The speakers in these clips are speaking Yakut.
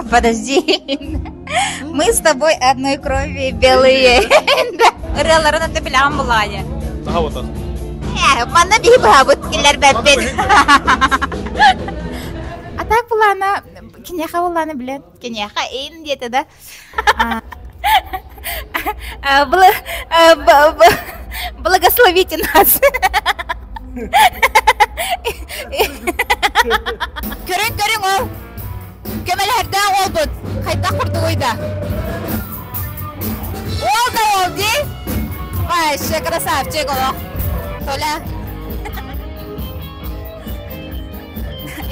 Подожди. Мы с тобой одной крови белые. Ырыаларын аты билэҕин булаайа. Наһаа ботах. Э, манна биһи быһабыт киллэрбэппит. А так булаана, киниэхэ булаана билэн, киниэхэ ин диэтэ да. Благословите нас. Көрүҥ көрүҥ ол көмөлөһөрдөөх уолбут хайдах курдугуй да. Уол да уол дии. Вообще красавчик олох. Толя.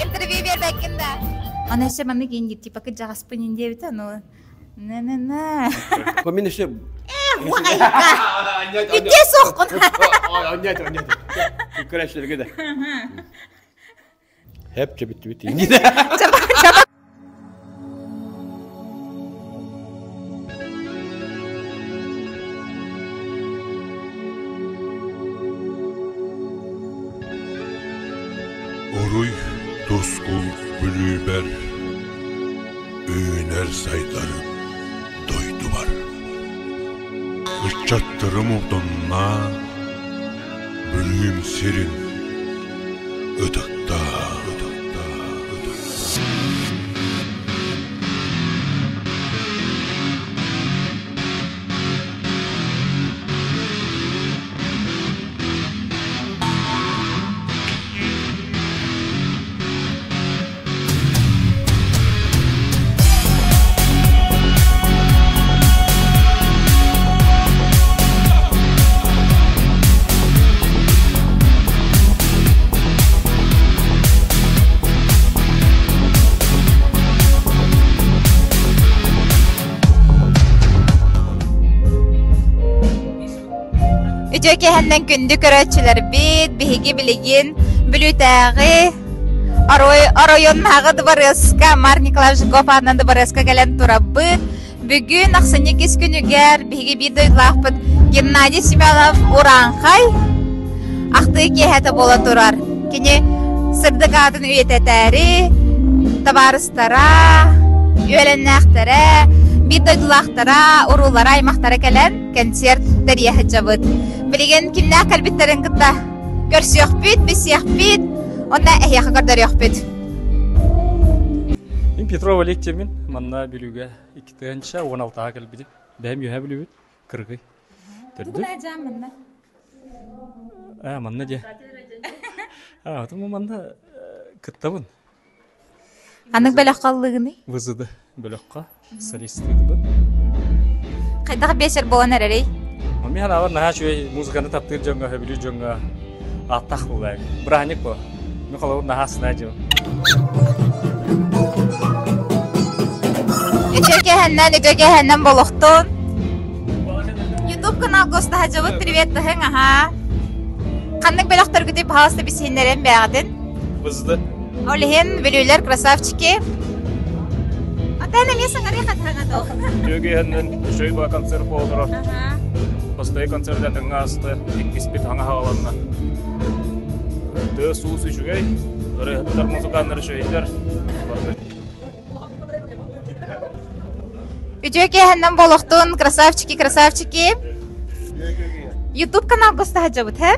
Интервью биэрбэккин да. Аны өссө маннык инди типа кыдьаҕаспын диэбитэ ну на-на-на. Мин еще Итте суохпун. Аннять, аннять. Күрәшләргә дә. Хәп чебит бит. Уруй тускул бүлүүбэр үүнэр-сайдар дойдубар. Ыччаттарым утумнаан Бүлүүм сирин ытыктаа, ытыктаа, ытыктаа. Үтүө киэһэннэн күндү көрөөччүлэрбит, биһиги билигин Бүлүүтээҕи оройуоннааҕы дыбарыаска Марк Николаевич Жирков аатынан дыбарыаска кэлэн турабыт. Бүгүн ахсынньы иккис күнүгэр биһиги биир дойдулаахпыт Геннадий Семенов Урааҥхай ахтыы киэһэтэ буола турар. Кини сырдык аатын үйэтэтээри табаарыстара, үөлэннээхтэрэ, биир дойдулаахтара, уруулара, аймахтара кэлэн кэнсиэрт тэрийэ сылдьабыт. Билигин кимнээх кэлбиттэрин кытта көрсүөхпүт, билсиэхпит, уонна эһиэхэ көрдөрүөхпүт. Мин Петров Олег диэммин, манна Бүлүүгэ 2016-га кэлбитим. Бэйэм үөһэ Бүлүүбүт, Кыргый. Төрдү. манна. Аа, манна дьэ. Аа, манна кыттабын. Ханнык бөлөххө ыллыгыный? ВЗД бөлөххө солистыыбын. Хайдах биэсэр буолан эрэрий? Мин санаабар наһаа үчүгэй музыканы таптыыр дьоҥҥо, сөбүлүүр дьоҥҥо ааттаах буоллаҕа. Бырааһынньык буо. Мин холобур наһаа астына дьым. Үтүө киэһэннэн, үтүө киэһэннэн болохтун. Ютуб каналга устаһадьабыт привет таһыҥ аһаа. Ханнык бөлөхтөргүтүй пожалуйста бисиһиннэрэн бэҕэтин. ВЗД. Ол иһин бүлүүлэр красавчики. Атаан эмиэ саҥарыы хатаҥа доо. Үтүө үчүгэй ба концерт буолара. Бастакы концерт этэҥҥэ ааста, иккиспит хаҥа хааланна. Тыа суус үчүгэй, ырыаһыттар, музыканнар үчүгэйдэр. Үтүө киэһэннэн болохтун, красавчики, красавчики. Ютуб каналга устаһадьабыт, һэ?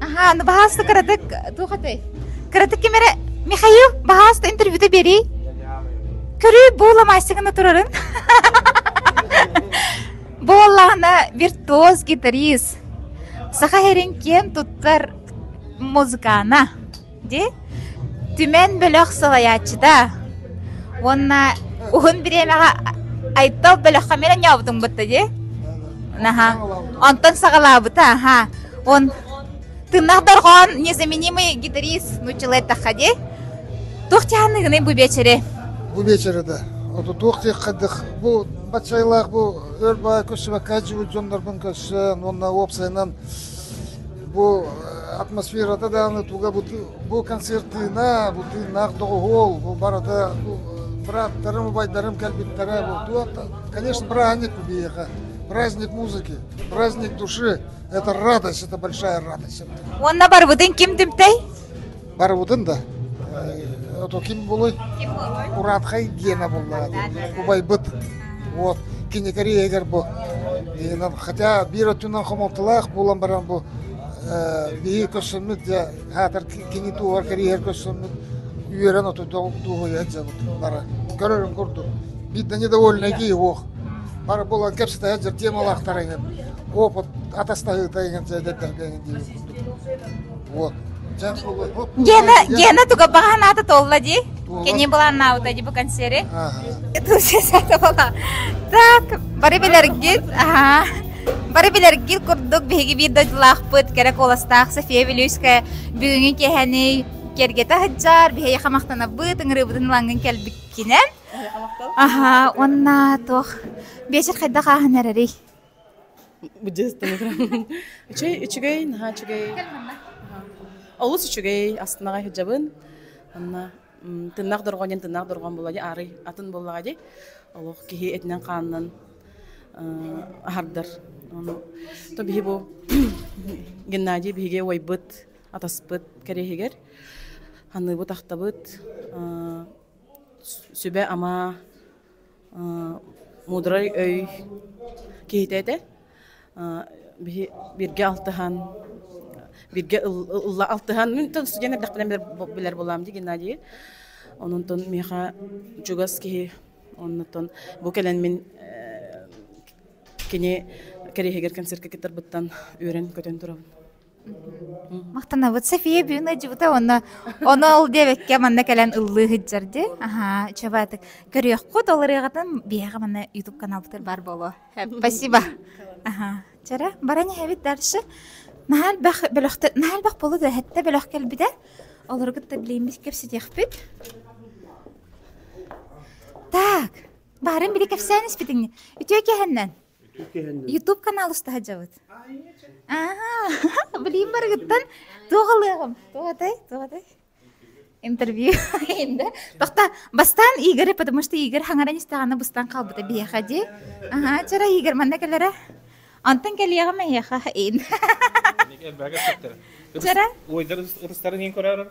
Аха, ну баһааста кыратык туох этэй? Кыратык ким эрэ Михаил, баһааста интервьюта бери. Көрүү буоламайсыгына турарын. Буоллаҕына виртуоз гитарист. Саха сирин киэн туттар музыкана. Ди Түмэн бөлөх салайааччыта уонна уһун бириэмэҕэ Айтал бөлөххө мин оонньообутуҥ бытта дии. Наһаа. Онтон саҕалаабыта, аха. Он тыыннаах дорҕоон незаменимый гитарист нууччалыы эттэххэ дии. Туох дьаһаныгыный бу биэчэри? Бу биэчэри да. Ото туох диэх бу баччайлаах бу өр баай көрсүбэккэ дьыбыт дьоннорбун көрсөн уонна уопсайынан Бу атмосферата даҕаны туга бу, бу концерт тыына, бу тыыннаах доҕуһуол, бу барыта бу бырааттарым, убайдарым кэлбиттэрэ, бу конечно, праздник бу биһиэхэ, праздник музыки, праздник души, это радость, это большая радость. Уонна барыбытын ким түмтэй? Барыбытын да. ото ким буолуй? Ураатхай Гена буолла убайбыт. Вот кини кэриэһигэр бу хотя биир өттүнэн хомолтолоох буолан баран бу биһи көрсөммүт дьэ хаатар кини туһугар кэриэһэр көрсөммүт үөрэн оту дуоһуйа сылдьабыт бары көрөрүн курдук биир да недовольный киһи суох бары буолан кэпсэтэ сылдьар темалаахтар эҥин опыт атастаһыыта эҥин эдэрдэргэ эҥин диир курдук вот Гена, Гена туга баҕанаата толла дии. Кини былааннаабыта дии бу консерви. Так, бары билэргит, аха. Бары билэргит курдук биһиги биир дойдулаахпыт, кэрэ куоластаах София Вилюйская бүгүҥҥү киэһэни киэргэтэ сылдьар, биһиэхэ махтанабыт, ыҥырыыбытын ылаҥҥын кэлбиккинэн. Аха, уонна туох биэчэр хайдах ааһан эрэрий? Үчүгэй, үчүгэй, наһаа үчүгэй. Олус үчүгэй, астынаҕа сылдьабын. Онно тыннаах дорҕоон диэн тыннаах дорҕоон буолла дии, аарый атын буоллаҕа дии. Олох киһи этинэн-хаанынан аһардар. Ону то биһи бу Геннадий биһиги уойбут, атаспыт кэриэһигэр ханыыбыт, ахтабыт, сүбэ-ама муударай өй киһитэ этэ. Биһи бииргэ алтыһан, бииргэ ылла алтыһан, мин студент эрдэхпинэ билэр буолаам дии Геннадийы. Онон миэхэ чугас киһи, оннуттан бу кэлэн мин кини кэриэһигэр концертка кыттарбыттан үөрэн-көтөн турабын. Махтанабыт София бүгүн ыдьыбыта уонна ону ол диэбэккэ манна кэлэн ыллыы сылдьар дии. Аһаа, чабаатык. Көрүөххүт ол ырыаҕытын биһиэхэ манна YouTube каналбытыгар баар буолуо. Спасибо. Аһаа. Чара, баран иһэбит дальше. Наһаа элбэх бөлөхтө, наһаа элбэх буолу да хэттэ бөлөх кэлбитэ. Олору кытта билииммит кэпсэтиэхпит. Так, баарын били кэпсээн испитиҥ. Үтүө киэһэннэн. Ютуб канал уста сылдьабыт. Аа, билиим барыгыттан туох ылыаҕым? Туох этэй? Туох этэй? Интервью инде. Тохта, бастаан Игорь, потому что Игорь хаҥаран истэҕинэ быстан хаалбыта биһиэхэ дии. Аһаа, чара Игорь манна кэлэрэ. Онтон кэлиэҕим эһиэхэ ин. Чара. Уойдар ытыстарын иин көрөөрөр.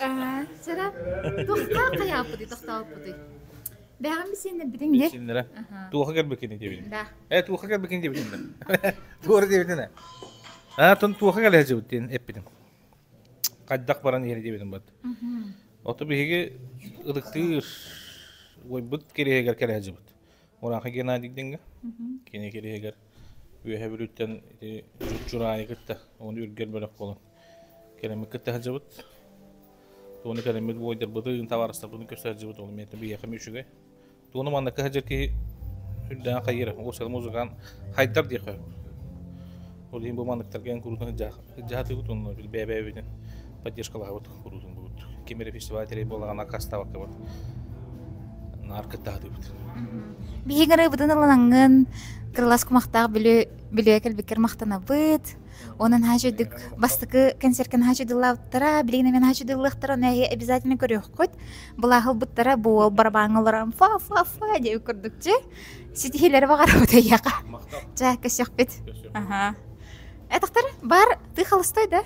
Аа, чара. Тохтаа хайааппытый, тохтооппутуй. Бэҕэм сиэннэрбитиҥ дии. Сиэннэрэ. Туоха кэлбиккин диэбитим. Да. Э, туоха кэлбиккин диэбитим да. Туора диэбитин ээ. Аа, тон туоха кэлэ сылдьыбыт диэн эппитим. Хайдах баран иһэр диэбитим бат. Ото биһиги ытыктыыр уойбут кириэһигэр кэлэ сылдьыбыт. Ураха Геннадий диэҥҥэ. Кини кириэһигэр Үөһэ Бүлүүттэн ити Чурчураайы кытта, оны үргэр бөлөх буолан кэлэммит кытта сылдьыбыт. Туону кэлэммит буойдарбытын, табаарыстарбытын көрсө сылдьыбыт, ол эмиэ биһиэхэ үчүгэй. Туону манна кыһадьар киһи үрдээн хайыыр, ол музыкант хайдар диэхэ. Ол иһин бу манныктарга эн куруутун сылдьаһатыыбыт уонна бэйэ-бэйэбитин поддержкалаһабыт куруутун бубут. Ким эрэ фестиваль тэрий буоллаҕына аккаастаабаккабыт наар кыттаһатыыбыт. Биһиги ырыабытын ылаҥҥын кырылас кумахтаах бүлүү бүлүүгэ кэлбиккэр махтанабыт. Онон хаачыйдык бастакы концерткэ хаачыйдыллаабыттара, билигин эмиэ хаачыйдыллыахтара, ону эһи обязательно көрүөххүт. Былааһылбыттара бу уол барабааҥҥа олорон фа-фа-фа диэбит курдук дьэ. Ситиһиилэри баҕарабыт эйиэхэ. Дьэ, көрсүөхпүт. Ага. Этахтар, бар, ты холостой, да?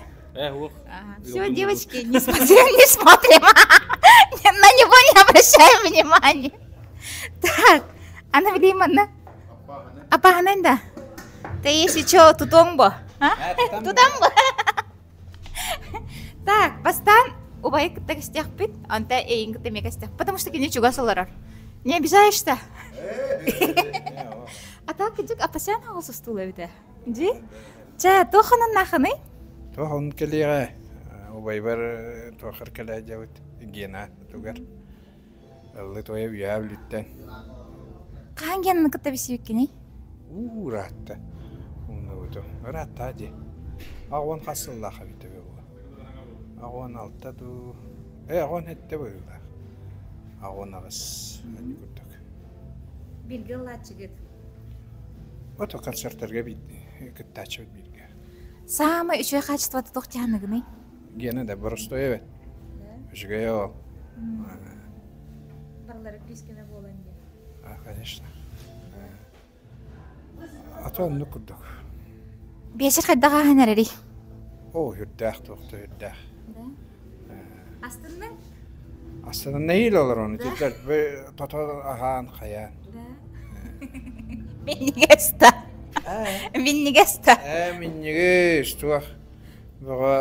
Все, девочки, не смотрим, не смотрим. На него не обращаем внимания. Так, Анна Вильямовна. Апаһанан да. Ты если что, тутуоҥ бо. Тутам бо. Так, бастаан убайы кытта кэстиэхпит, онто эйин кытта эмиэ кэстиэх. Потому что кини чугас олорор. Не обижаешься? А так кыдьык апасян аҕыс устуул эбитэ. Дьи? Чэ, туох хананнаахыный? Туох он кэлиэҕэ убайбар туохар кэлээ дьабыт Гена тугар Ыллы туойа үөһээ Бүлүүттэн. Хаһан Генаны кытта билсибиккиний? Уу, ыраатта. Умнубутум. Ыраатта дии. Аҕуон хас сыллаах эбитэ буолуо. Аҕуон алта дуу. Э, аҕуон сэттэ быһыылаах. Аҕуон аҕыс ани курдук. Бииргэ ыллааччыгыт? Ото концерттарга кыттааччыбыт бииргэ. Саамай үчүгэй хаачыстыбата туох дьаһаныгыный? Гена да боростуой эбит. Үчүгэй ол. Барылары күүскэме буолан диэн. А, конечно. А то оннук курдук. Биэсэр хайдах ааһан эрэрий? Оо, үрдээх туохта үрдээх. Да? Астынныҥ? Астынан нэһиилэ олорон итирдэр тото аһаан хайаан. Минньигэс да. Минньигэс да. Ээ минньигэс туох бөҕө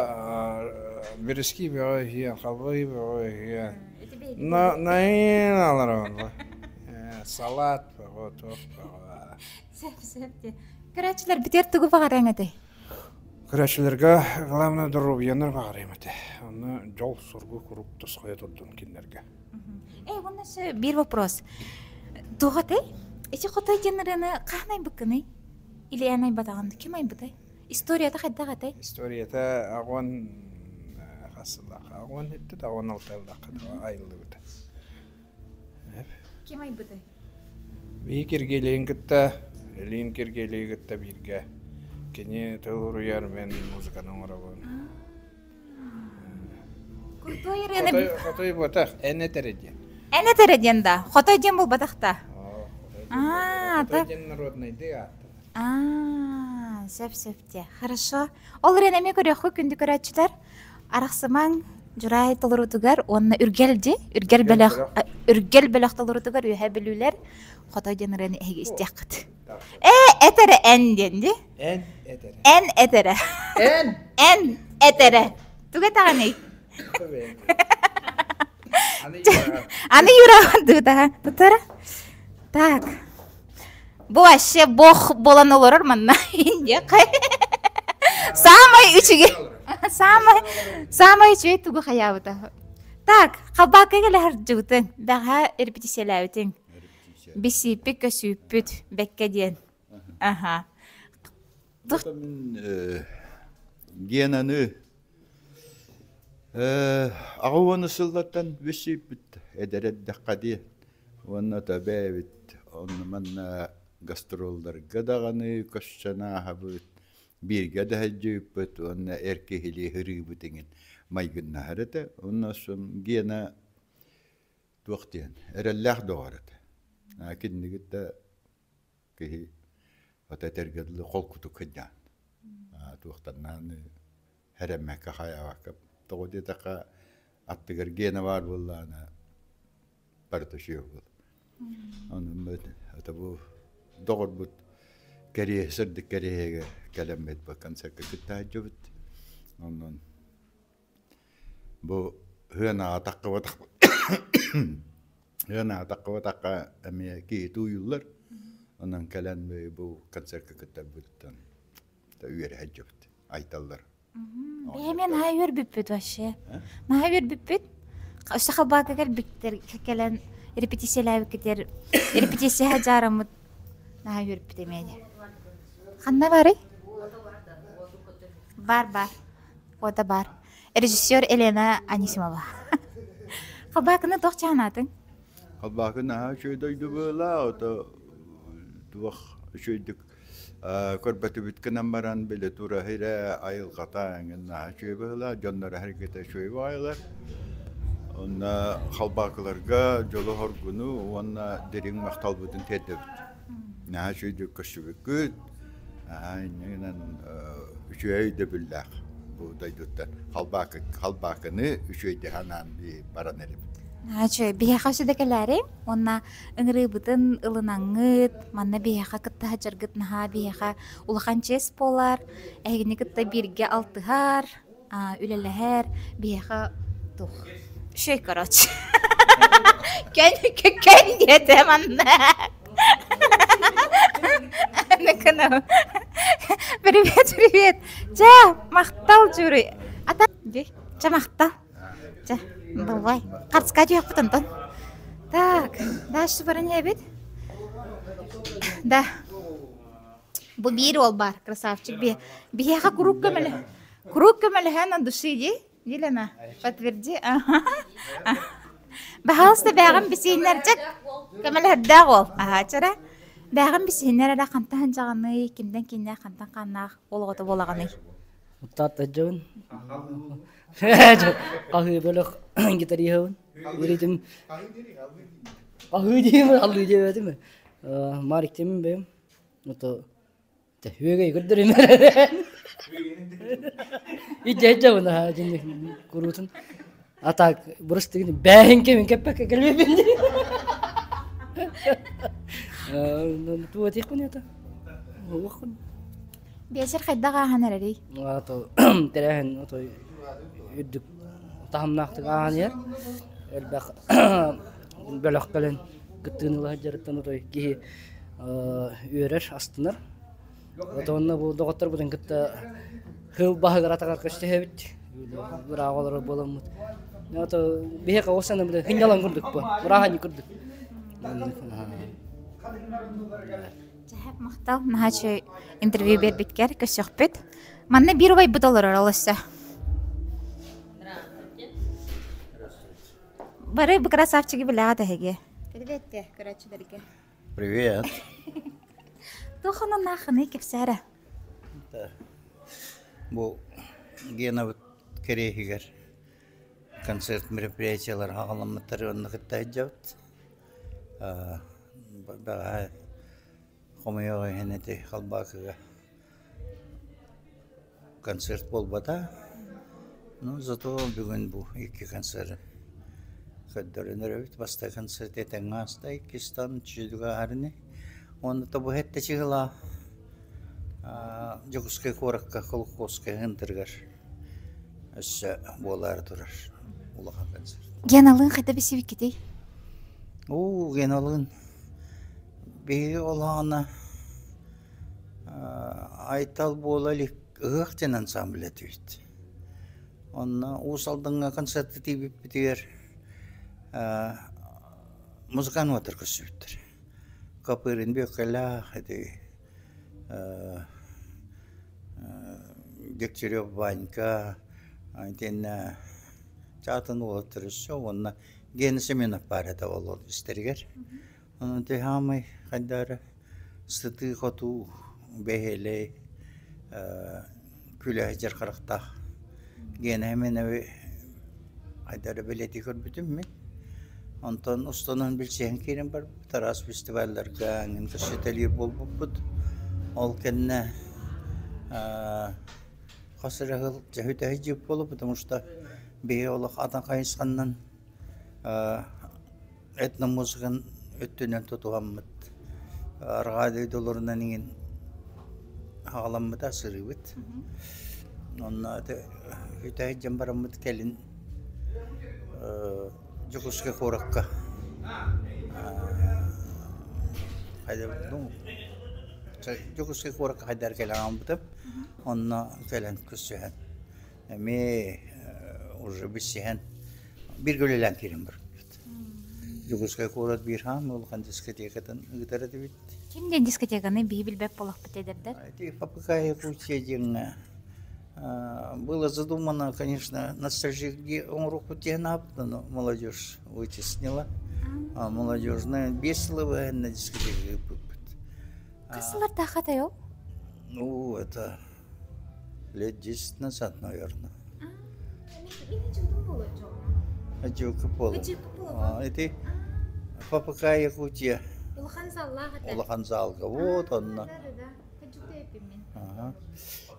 бириски бөҕө иһиэн, халбаһыы бөҕө иһиэн. Наин олорон. Салат бөҕө, туох бөҕө. Сөп, сөп. Көрөөччүлэр битэр тугу баҕарыаҥ этэй? Көрөөччүлэргэ главное доруобуйаны баҕарыам этэ. Онно дьол-соргу куруук тосхойо турдун кинилэргэ. Эй, уонна өссө биир вопрос. Туох этэй? Ити хотой диэн ырыаны хаһан айбыккыный? Или эн айбатаҕын ким айбытай? Историята хайдах этэй? Историята аҕуон хас сыллаах? Аҕуон итти аҕуон алталлаахха айыллыбыта. Ким айбытай? Биһи Киргиэлийин кытта, Илин Киргиэлийи кытта бииргэ. Кини тыл уруйар, мен музыканы оҥоробун. Крутой ырыаны... Хотой буотах, эн этэрэ диэн. Эн этэрэ диэн да? Хотой диэн буолбатах да? Аа, Хотой диэн народнайдыы ааттанар. Аа, сөп-сөп диэ. Хорошо. Ол ырыаны эмиэ көрүөххү күндү көрөөччүлэр. Арахсымаҥ Дьурай толоруутугар уонна Үргэл дьи, Үргэл бөлөх Үргэл бөлөх толоруутугар Үөһээ Бүлүүлэр Хотой диэн ырыаны эһиги истиэххит. Ээ, этэрэ эн диэн дии. Эн этэрэ. Эн этэрэ. Эн. Эн этэрэ. Тугу этэҕиний? Аны Юра дыытаха. Тутара. Так. Бу вообще бог буолан олорор манна Индия Самай үчүгэй. Самай самай үчүгэй тугу хайаабыта. Так, халбаакка кэлэ сылдьыбытыҥ, бэҕэһээ репетициялээбитиҥ. Бисииппит көсүүппүт бэккэ диэн. Аха. Мин Генаны аҕа уону сыллартан бисииппит эдэр эрдэххэ диэн Уонна бэйэбит онно манна гастролларга даҕаны көрсөн ааһабыт, бииргэ да сылдьыбыппыт уонна эр киһилии ырыыбыт иҥин майгыннаһар этэ. Онно сун Гена туох диэн эрэллээх доҕор этэ. Кининигит да киһи ото этэргэ дылы холкутук сылдьаан туохтаннааны эрэммэккэ хайаабакка тоҕо диэтэххэ аттыгар Гена баар буоллаҕына барыта үчүгэй буолар. Онон это бу доҕорбут кэриэһи сырдык кэриэһигэ кэлэммит бу концертка кытта сылдьыбыт. Онон бу сыанаҕа таххыбатахпыт сыанаҕа таххыбатахха эмиэ киһи тууйуллар. Онон кэлэн бу концертка кыттарбытыттан үөрэ сылдьыбыт айталлар. Биһи наһаа үөрбүппүт вообще. Наһаа үөрбүппүт. Өссө халбаакка кэлбиттэр кэлэн репетициялээбиккитигэр репетиция дьаараммыт наһаа үөрбүт эмиэ. Ханна барый? Бар бар. Ота бар. Режиссер Елена Анисимова. Халбаакыны туох чаһанаатыҥ? Халбаакы наһаа үчүгэй дойду быһыылаах, ото туох үчүгэйдик Көрбөтүбүт гынан баран, били тура сирэ, айылҕата эҥин наһаа үчүгэй быһыылаах, дьонноро сэргэтэ үчүгэй баҕайылар. Онно халбаакыларга дьолу-соргуну уонна дириҥ махталбытын тиэрдэбит. Наһаа үчүгэйдик көрсүбүккүт, наһаа инньэ гынан үчүгэй өйдөбүллээх бу дойдуттан халбаакы халбаакыны үчүгэйдик анаан баран эрэбит. Наһаа үчүгэй. Биһиэхэ өссө да кэлээриҥ уонна ыҥырыыбытын ылынаҥҥыт, манна биһиэхэ кытта сылдьаргыт наһаа биһиэхэ улахан чиэс буолар. Эһигини кытта бииргэ алтыһар, үлэлэһэр биһиэхэ туох үчүгэй короче. Көн көн диэтэ манна. Привет, привет. Чэ, махтал Жури. Ата, чэ, махтал. Чэ, давай. Хартыска түһүөхпүт онтон. Так, дальше баран иһэбит. Да. Бу биир уол бар, красавчик. Биһиэхэ куруук көмөлө. Куруук көмөлөһөн от души ди. Елена, подтверди. Ага. Баһаалыста бээҕин бисииннэр чек. Көмөлөһөрдөөх уол. Аха, чара. Бээҕин бисииннэр эрэ хантан дьаҕаный, кимдэн киннээх, хантан хааннаах уол оҕото буолаҕыный? Уттаат дьабын. Хаһыы бөлөх гитариһабын. Үөрэтим. Хаһыы диим, аллыы диэбэтим. Марик тимин бэйэм. Ото үөгэй көрдөрүм эрэ. Ичэ ичэ буна куруутун. А так бырастыгын бээһиҥкэ мин кэппэккэ кэлбиппин дии. Туох этиэхпин это? Уоххун. Биэсэр хайдах ааһан эрэрий? Ато тэрээһин отой үрдүк таһымнаахтык ааһан иһэр. Элбэх бөлөх кэлэн кыттыыны ыла сылдьарыттан отой киһи үөрэр, астынар. Отонно бу доҕотторбутун кытта хыл баһыгар атаҕар көстүһэбит. Бырааҕа олорор буоламмыт. Ото биһиэхэ ол санаммыт хынньалаҥ курдук бу. Бырааһынньык курдук. Чэһэп махтал, наһаа үчүгэй интервью биэрбиткэр көрсөхпүт. Манна биир убайбыт олорор ол өссө. Бары бу красавчиги билэҕит эһиги. Привет, көрөөччүлэргэ. Привет. Туох онон кэпсээрэ? Бу Генабыт кэриэһигэр концерт мероприятиелар аҕаламмыттар уонна кытта сылдьабыт. Бэҕэһээ хомойуох иһин ити Халбаакыга концерт буолбата. Ну, зато бүгүн бу икки концерт көрдөрөн эрэбит. Бастакы концерт этэҥҥэ ааста, иккистан чүдүгэ ааһар ини. Уонна тобу сэттэ чыһылаа Дьокуускай куоракка Холкуоска ыһыntырыгар өссө буолаары турар улахан концерт. Геналыын хайда билсибиккитий? Уу, Геналыын биһиги олоҕуна Айтал буола илик ыһыах диэн ансамбль этибит. Онно Уус Алдаҥҥа концертка тиийбиппитигэр музыкант уотар көрсүбүттэр. Копырин Бүөккэлээх ити Дегтярев Ванька итиэннэ чаатын уолаттар өссө уонна Гена Семенов баар этэ ол истэригэр. Онон ити саамай хайдах эрэ сытыы-хотуу, бэһиэлэй, күлэ сылдьар харахтаах Гена Семеновы хайдах эрэ бэлиэтии көрбүтүм мин. Онтон устунан билсиһэн киирэн барбыт, араас фестивалларга эҥин көрсүтэлиир буолбуппут. Ол кэннэ хас эрэ сыл дьэ сылдьыбыт буолуо, потому что биһиги олох атын хайысханнан этномузыкан өттүнэн тутуһаммыт арҕаа дойдуларынан иҥин аҕаламмыта сырыыбыт. Онно ити үтэ сылдьан бараммыт кэлин Дьокуускай куоракка ну Дьокуускай куоракка хайдах кэлэн аҕалбытым. Онно кэлэн көрсүһэн эмиэ уже билсиһэн бииргэ үлэлээн киирэн барбыппыт. Дьокуускай куорат биир хаан улахан дискотекатын ыытар этибит. Ким диэн дискотеканы биһи билбэт буолахпыт эдэрдэр? Ити ППК Якутия диэҥҥэ было задумано, конечно, ностальжи оҥоруохпут диэн ааппыт, но молодежь вытеснила. Молодежная весело на дискотека ыыппыппыт. Хас сыллардаахха этэй ол? Ну, это лет 10 назад, наверное. Дьука буолуо. Ити ППК Якутия. Улахан заллаах этэ. Улахан залга. Вот онно.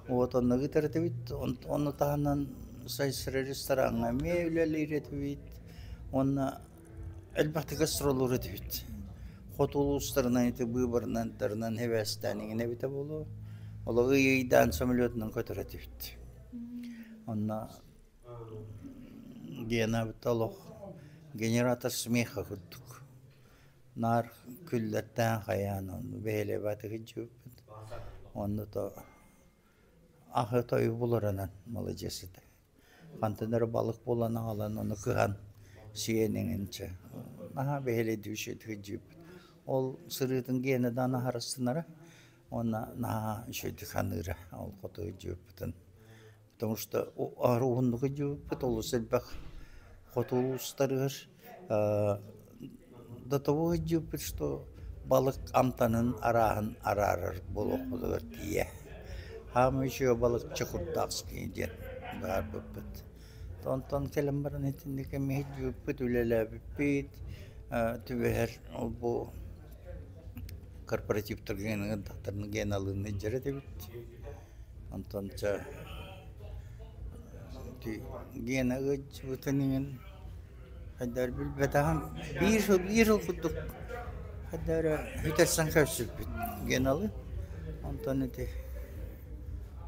Вот онно ыытар этибит. Онно таһынан Сайсары рестораҥҥа эмиэ үлэлиир этибит. Уонна элбэхтик гастроллуур этибит. Хоту улуустарынан ити быыбарынан тарынан эбээстээн иҥин эбитэ буолуо. Олоҕу ый-ыйдаан самолетунан көтөр этибит. Онно Генабыт олох генератор смеха курдук. Наар күллэртээн хайаан онно бэйэлэбэт сылдьыбыппыт. Онно то аһы тойу буларанан маладьыас этэ. Хантан эрэ балык булан аҕалан ону кыһан сиэн иҥинчэ наһаа бэһиэлэйдии үчүгэйдик сылдьыбыппыт. Ол сырыытын Генадан аһарыстынара уонна наһаа үчүгэйдик саныыра ол хоту сылдьыбыппытын. Потому что аһары уһуннук сылдьыбыппыт олус элбэх хоту улуустарыгар до того сылдьыбыппыт, что балык амтанын арааһын араарар буолуохпутугар тиийэ. Хаамыы үчүгэй балык Чокурдаахский диэн быһаарбыппыт. Онтон кэлэн баран итинник эмиэ сылдьыбыппыт, үлэлээбиппит, түбэһэр ол-бу корпоративтарга ыҥырдахтарына геналыын илдьэр этибит. Онтон чэ Ити Гена ыалдьыбытын иһин хайдах эрэ билбэтэҕим. Биир сыл биир сыл курдук хайдах эрэ бүтэрсэн көрсүппүт Геналыын. Онтон ити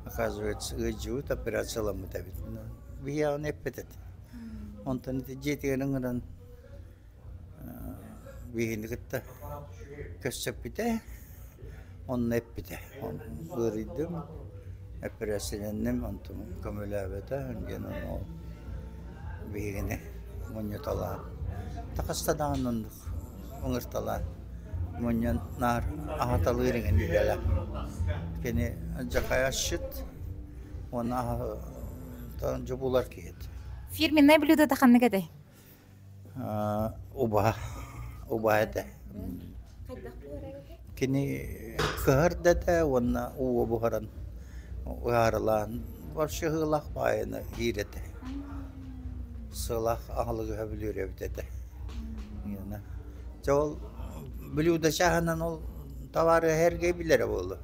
оказывается ыалдьыбыт, операцияламмыт эбит. Биһиэхэ эппит этэ. Онтон ити дьиэтигэр ыҥыран биһигини кытта көрсөппүтэ, онно эппитэ. Ыарыйдым, эпэрээссийэлэнним, онтум көмөлөөбөтө диэн ол биһигини мунньуталаан таҕыста даҕаны оннук ыҥырталаан мунньан наар аһаталыыр иҥин идэлээх. Кини алдьархай асчыт уонна аһы дьобулар киһи. Фирменное блюдо ханнык этэй? Убаһа, убаһа этэ. Кини кыһар да этэ уонна ууга буһаран ыһаарылаан вообще ыһыылаах баайыны иир этэ. Сыалаах аһылыгы сөбүлүүр эбит этэ. Дьэ ол блюдо чааһынан ол товары эһэргэ билэрэ буолуо.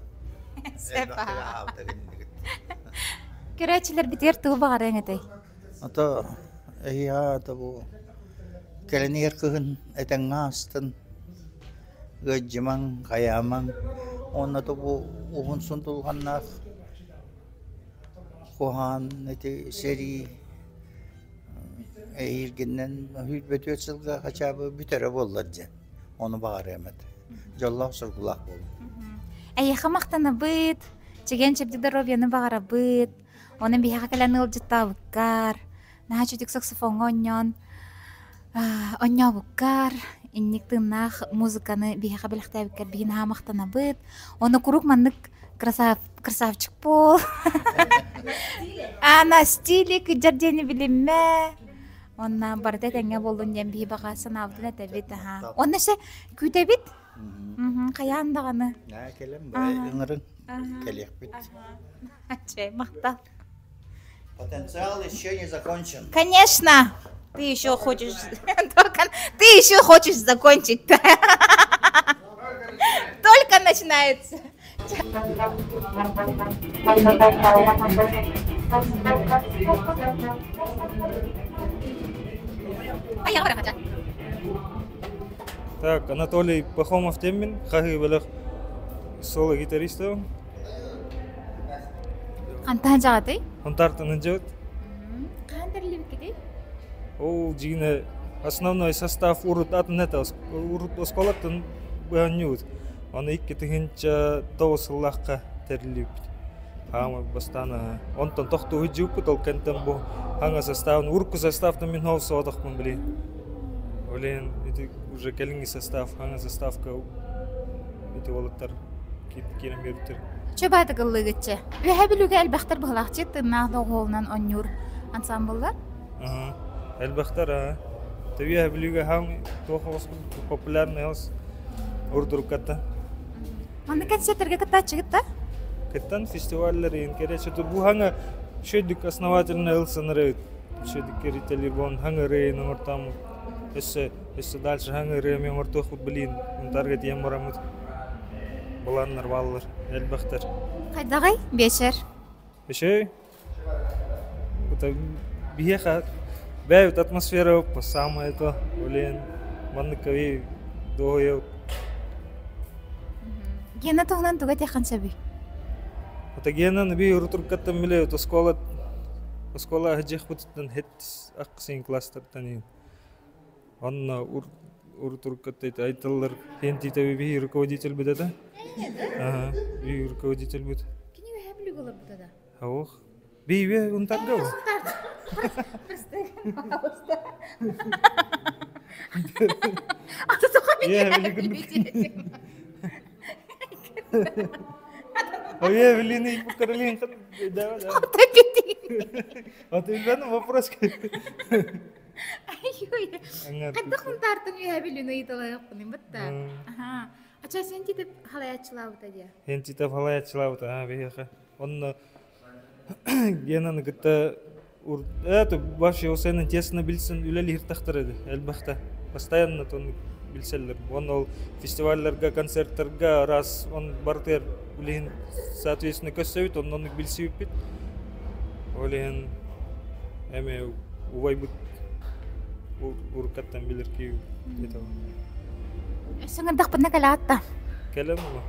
Көрөөччүлэрбитигэр тугу баҕарыаҥ этэй? Ото эһиэхэ ото бу кэлэн иһэр кыһын этэҥҥэ аастын, ыалдьымаҥ, хайаамаҥ уонна ото бу уһун сундулҕаннаах куһаҕан ити сэрии эһиилгинэн сүүрбэ сылга хачаабы бүтэрэ буоллар диэн ону баҕарыам этэ. Дьоллоох-соргулаах буолуҥ. Эйиэхэ махтанабыт, чэгиэн-чэбдик доруобуйаны баҕарабыт. Онон биһиэхэ кэлэн ыалдьыттаабыккар, наһаа үчүгдүк саксофоҥҥа оонньоон оонньообуккар, инник тыыннаах музыканы биһиэхэ бэлэхтээбиккэр биһи наһаа махтанабыт. Уонна куруук маннык красавчик буол. Ана стиле кыдьар диэни билиммэ. Онна барыта этэҥҥэ буоллун диэн биһи баҕа санаабытын этэбит. Аха. Онно се күүтэбит. Хайаан даҕаны. Наа кэлэн бай ыҥырыҥ кэлиэхпит. Чэй, махтал. Потенциал еще не закончен. Конечно! Ты еще хочешь только ты еще хочешь закончить. Только начинается. Так, Анатолий Пахомов теммин, хаһыы бөлөх соло-гитариста. Хантан жаҕатый? Хонтартан ыдьыбыт. Хаһан тэриллибиккитий? Ол дьиҥэ основной состав урут атын этэ, урут оскуолаттан быһанньыбыт. Аны 2009 сыллаахха тэриллибиппит. Хаама бастаан онтон тохтуу сылдьыбыппыт, ол кэнтэн бу хаҥа составын, урукку составтан мин ол соҕотохпун билигин. Ол ити уже кэлиҥҥи состав, хаҥа составка ити уолаттар киирэн биэрбиттэр. Чөбаатык ыллыгыччы. Үөһэ Бүлүүгэ элбэхтэр быһылаахчы тыыннаах доҕуһуолунан оонньуур ансамбллар. Элбэхтэр аа. Үөһэ Бүлүүгэ хаҥ туох популярный ос урдуруккатта. Манна концерттэргэ кыттааччыгыт да? Кыттан фестиваллар иһин кэрэ бу хаҥа шөйдүк основательно ылсаныры шөйдүк керителир бон хаҥырыын оҥортооммут өссө өссө дальше хаҥырыам оҥортуохпут билин унтарга тиийэн бараммыт былааннар бааллар элбэхтэр. Хайдаҕый биэчэр? Үчүгэй. Биһиэхэ бэйэбит атмосфера самое то блин маннык дуоһуйа Гена туһунан тугу этиэххин сөбүй? Это Генаны би урутуркаттан биле оскуола оскуола аһыдьыахпытыттан хет аксын класстартан Онно урутуркатта айталлар хентитеби биһи руководитель бит это. Ага, биһи руководитель бит. Кини үһэ бүлүг олорбута да? Ох. Би үө унтарга. Прости, пожалуйста. А то только меня Ой, блин, и Каролин, да, да. Вот и вопрос. Хайдах хунтаартан үөһэ билин ыйыталаһыахпыный бытта. Аха. Ача сен титеп халаяччылаабыта диэ. Сен титеп халаяччылаабыта, аа биһиэхэ. Онно Генаны кытта это вообще осенин тесно билсэн үлэлиир тахтар эди элбэхтэ. Постоянно тон билселлер. Он ол фестивалларга, концерттарга раз он бартер үлэһин соответственно көссөбүт, оннонук билсибиппит. Ол иһин Эми убайбыт уруккаттан билэр киһи это. Өссө ҥырдахпытына кэлэҕит да? Кэлэн ула.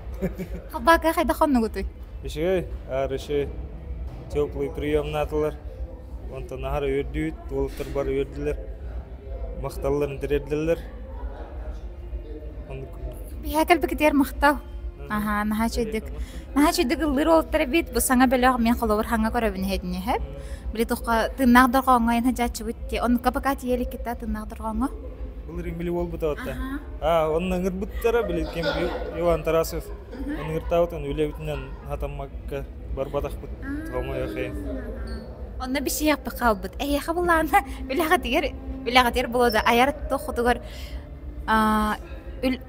Халбаакка хайдах хоннугутуй? Үчүгэй, аар үчүгэй. Теплый приемнаатылар. Онтон аһара үөрдүүт, уолаттар бары үөрдүлэр. Махталларын тириэрдэллэр. Биһээ кэлбикитигэр махтал. Аха, наһаа үчүгдүк. Наһаа үчүгдүк ыллыыр уолаттар эбит. Бу саҥа бөлөх мен холобур хаҥа көрөбүн иһэтини иһэп. Били тухха тыыннаах дорҕооҥҥо эн хадьааччыбыт ти. Оннукка пока тиийэ иликкитэ тыыннаах дорҕооҥҥо. Былырыын били уолбут отта. А, онно ыҥырбыттара били ким Иван Тарасов ыҥыртаабыт, оны үлэбитинэн хатаммакка барбатахпыт. Хомойох Онно бисиэхпит хаалбыт. Эһиэхэ былаана үлэҕитигэр үлэҕитигэр буолуо айар тохутугар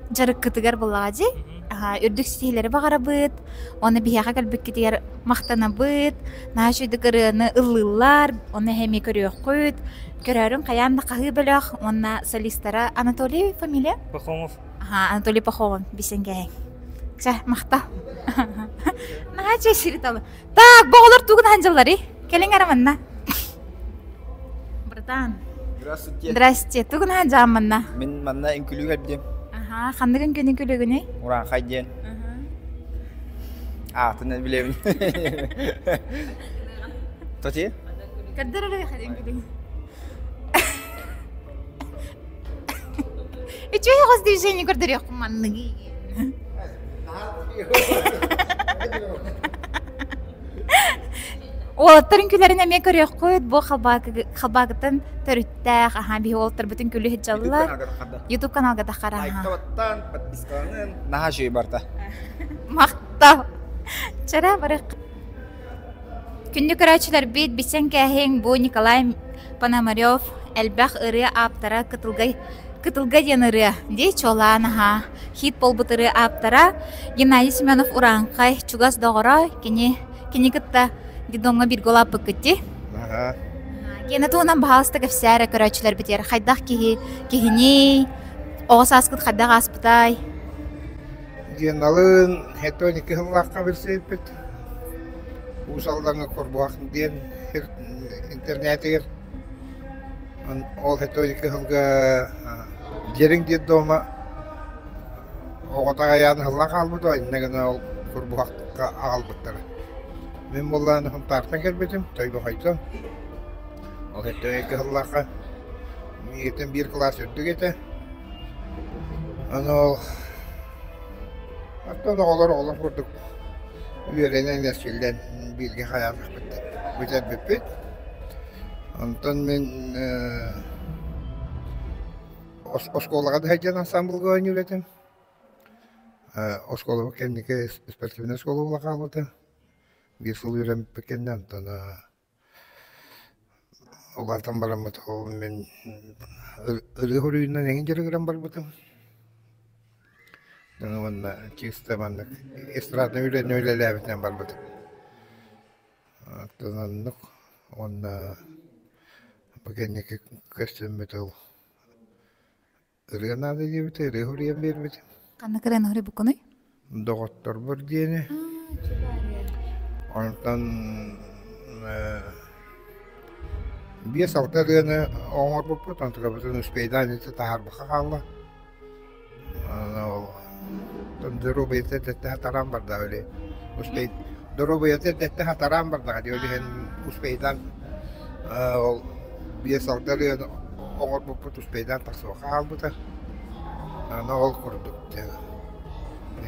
дьарыккытыгар буллаҕа дии. Үрдүк ситиһиилэри баҕарабыт. Уонна биһиэхэ кэлбиккитигэр махтанабыт. Наһаа үчүгэй ырыаны ыллыыллар. Ону эмиэ көрүөххүт. Көрөөрүҥ хайаан да хаһыы бөлөх уонна солистара Анатолий фамилия? Пахомов. Аха, Анатолий Пахомов бисен кэһэҥ. Чэ, махтал. Наһаа үчүгэй сири Так, бу оҕолор тугун хандьалларый? Кэлиҥ эрэ манна. Братан. Здравствуйте. Здрасте. Тугун ханжаан манна? Мин манна үҥкүлүү кэлдим. Аха, ханнык үҥкүүнү күлүгүнүй? Урааҥхай диэн. Аатын билэбин. Тоти? Көрдөр эрэ үҥкүлүгүн. Үчүгэй оҕус движение көрдөрүөххүн манныгы. Уолаттар үҥкүүлэрин эмиэ көрүөххүт. Бу халбаакыттан төрүттээх, аха биһи уолаттарбытын күлү сылдьаллар. YouTube каналга таххара. Лайктабаттан, подпискаланын, наһаа үчүгэй барта. Махтал. Чара барык. Күндү көрөөччүлэрбит, билсэн кээһиҥ, бу Николай Пономарев элбэх ырыа ааптара Кытылга Кытылга диэн ырыа дии чуолаан аһаа хит буолбут ырыа ааптара Геннадий Семенов Урааҥхай чугас доҕоро кини кини кытта детдомҥа бииргэ улааппыккыт дии. Аһаа. Гена туһунан баһаалыста кэпсээ эрэ көрөөччүлэрбитигэр хайдах киһи киһиний оҕо сааскыт хайдах ааспытай? Геналыын 72 сыллаахха билсибиппит. Уус Алдаҥҥа Курбуһах диэн интернетигэр ол 72 сылга Дьириҥ детдома оҕото аҕыйаан ыһыллан хаалбыта, иннэ гына ол Курбуһахха аҕалбыттара. Мин буоллаҕына Сунтаартан кэлбитим, Тойбохойтон. Ол 72 сыллаахха миигиттэн биир кылаас үрдүк этэ. Аны ол оттон оҕолор оҕолор курдук үөрэнэн эрчиллэн бииргэ хайаатахпыт бүтэрбиппит. Онтон мин оскуолаҕа да сылдьан ансаамбылга оонньуур этим. Оскуолабыт кэнники спортивнай оскуола буола хаалбыта. Биир сыл үөрэммиппит кэннэ онтон Улаатан бараммыт ол мин ырыа хоруйунан эҥин дьарыгыран барбытым. Уонна чисто маннык эстраднай үлэни үлэлээбитинэн барбытым. Оттон оннук уонна бу кэнники көстүммүт ол ырыа наада диэбитэ, ырыа хоруйан биэрбитим. Ханнык ырыаны хоруйбуккунуй? Доҕотторбор диэни. Онтон 5-6 ырыаны оҥорбуппут, онтукабытын успейдаан ити таһаарбакка хаалла. Доруобуйата эрдэттэн хатараан бардаҕа били. Успей доруобуйата эрдэттэн хатараан бардаҕа дии, ол иһин успейдаан ол 5-6 ырыаны оҥорбуппут успейдаан тахсыбакка хаалбыта. Аны ол курдук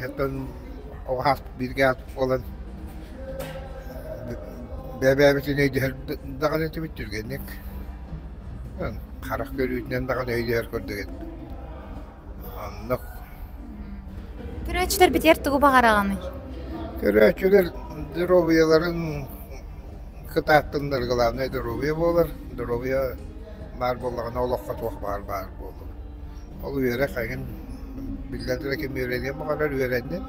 Оттон оҕо бииргэ буолан бэйэ-бэйэбитин өйдөһөр даҕаны этибит түргэнник. Харах көрүүтүнэн даҕаны өйдөһөр курдук этибит. Оннук. Көрөөччүлэрбитигэр тугу баҕараҕыный? Көрөөччүлэр доруобуйаларын кытааттыннар, главное доруобуйа буолар. Доруобуйа баар буоллаҕына олоххо туох баар баар буолуо. Ол үөрэх эҥин биллэн турар ким үөрэниэн баҕарар үөрэннин.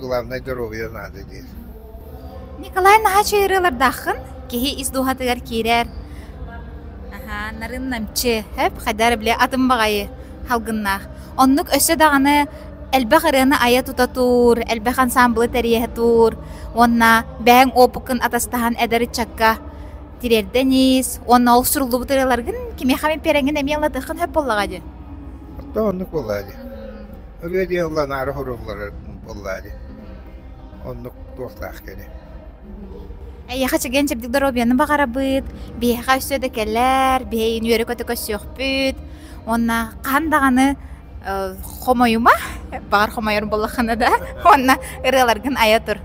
Главное доруобуйа наада диир. Николай наһаа үчүгэй ырыалардааххын. Киһи ис дууһатыгар киирэр. Аһаа, нарын намчы, хэп, хайда эрэ били атын баҕайы халгыннаах. Оннук өссө даҕаны элбэх ырыаны айа тута туур, элбэх ансаамбылы тэрийэ тур уонна бэйэҥ опыккын атастаһан эдэр ыччакка. тириэрдэн ис, уонна ол суруллубут ырыаларгын кимиэхэ эмит биэрэҥҥин эмиэ ыллатыаххын сөп буоллаҕа дии. Оттон оннук буоллаҕа дии. Ырыа диэн ылланаары суруллар буоллаҕа дии. Оннук туохтаах кини. Эйиэхэ чэгиэн-чэбдик доруобуйаны баҕарабыт, биһиэхэ өссө да кэлээр, биһиги үөрэ-көтө көрсүөхпүт. Уонна хаһан даҕаны хомойума, баҕар хомойор буоллаххына да, уонна ырыаларгын айа тур.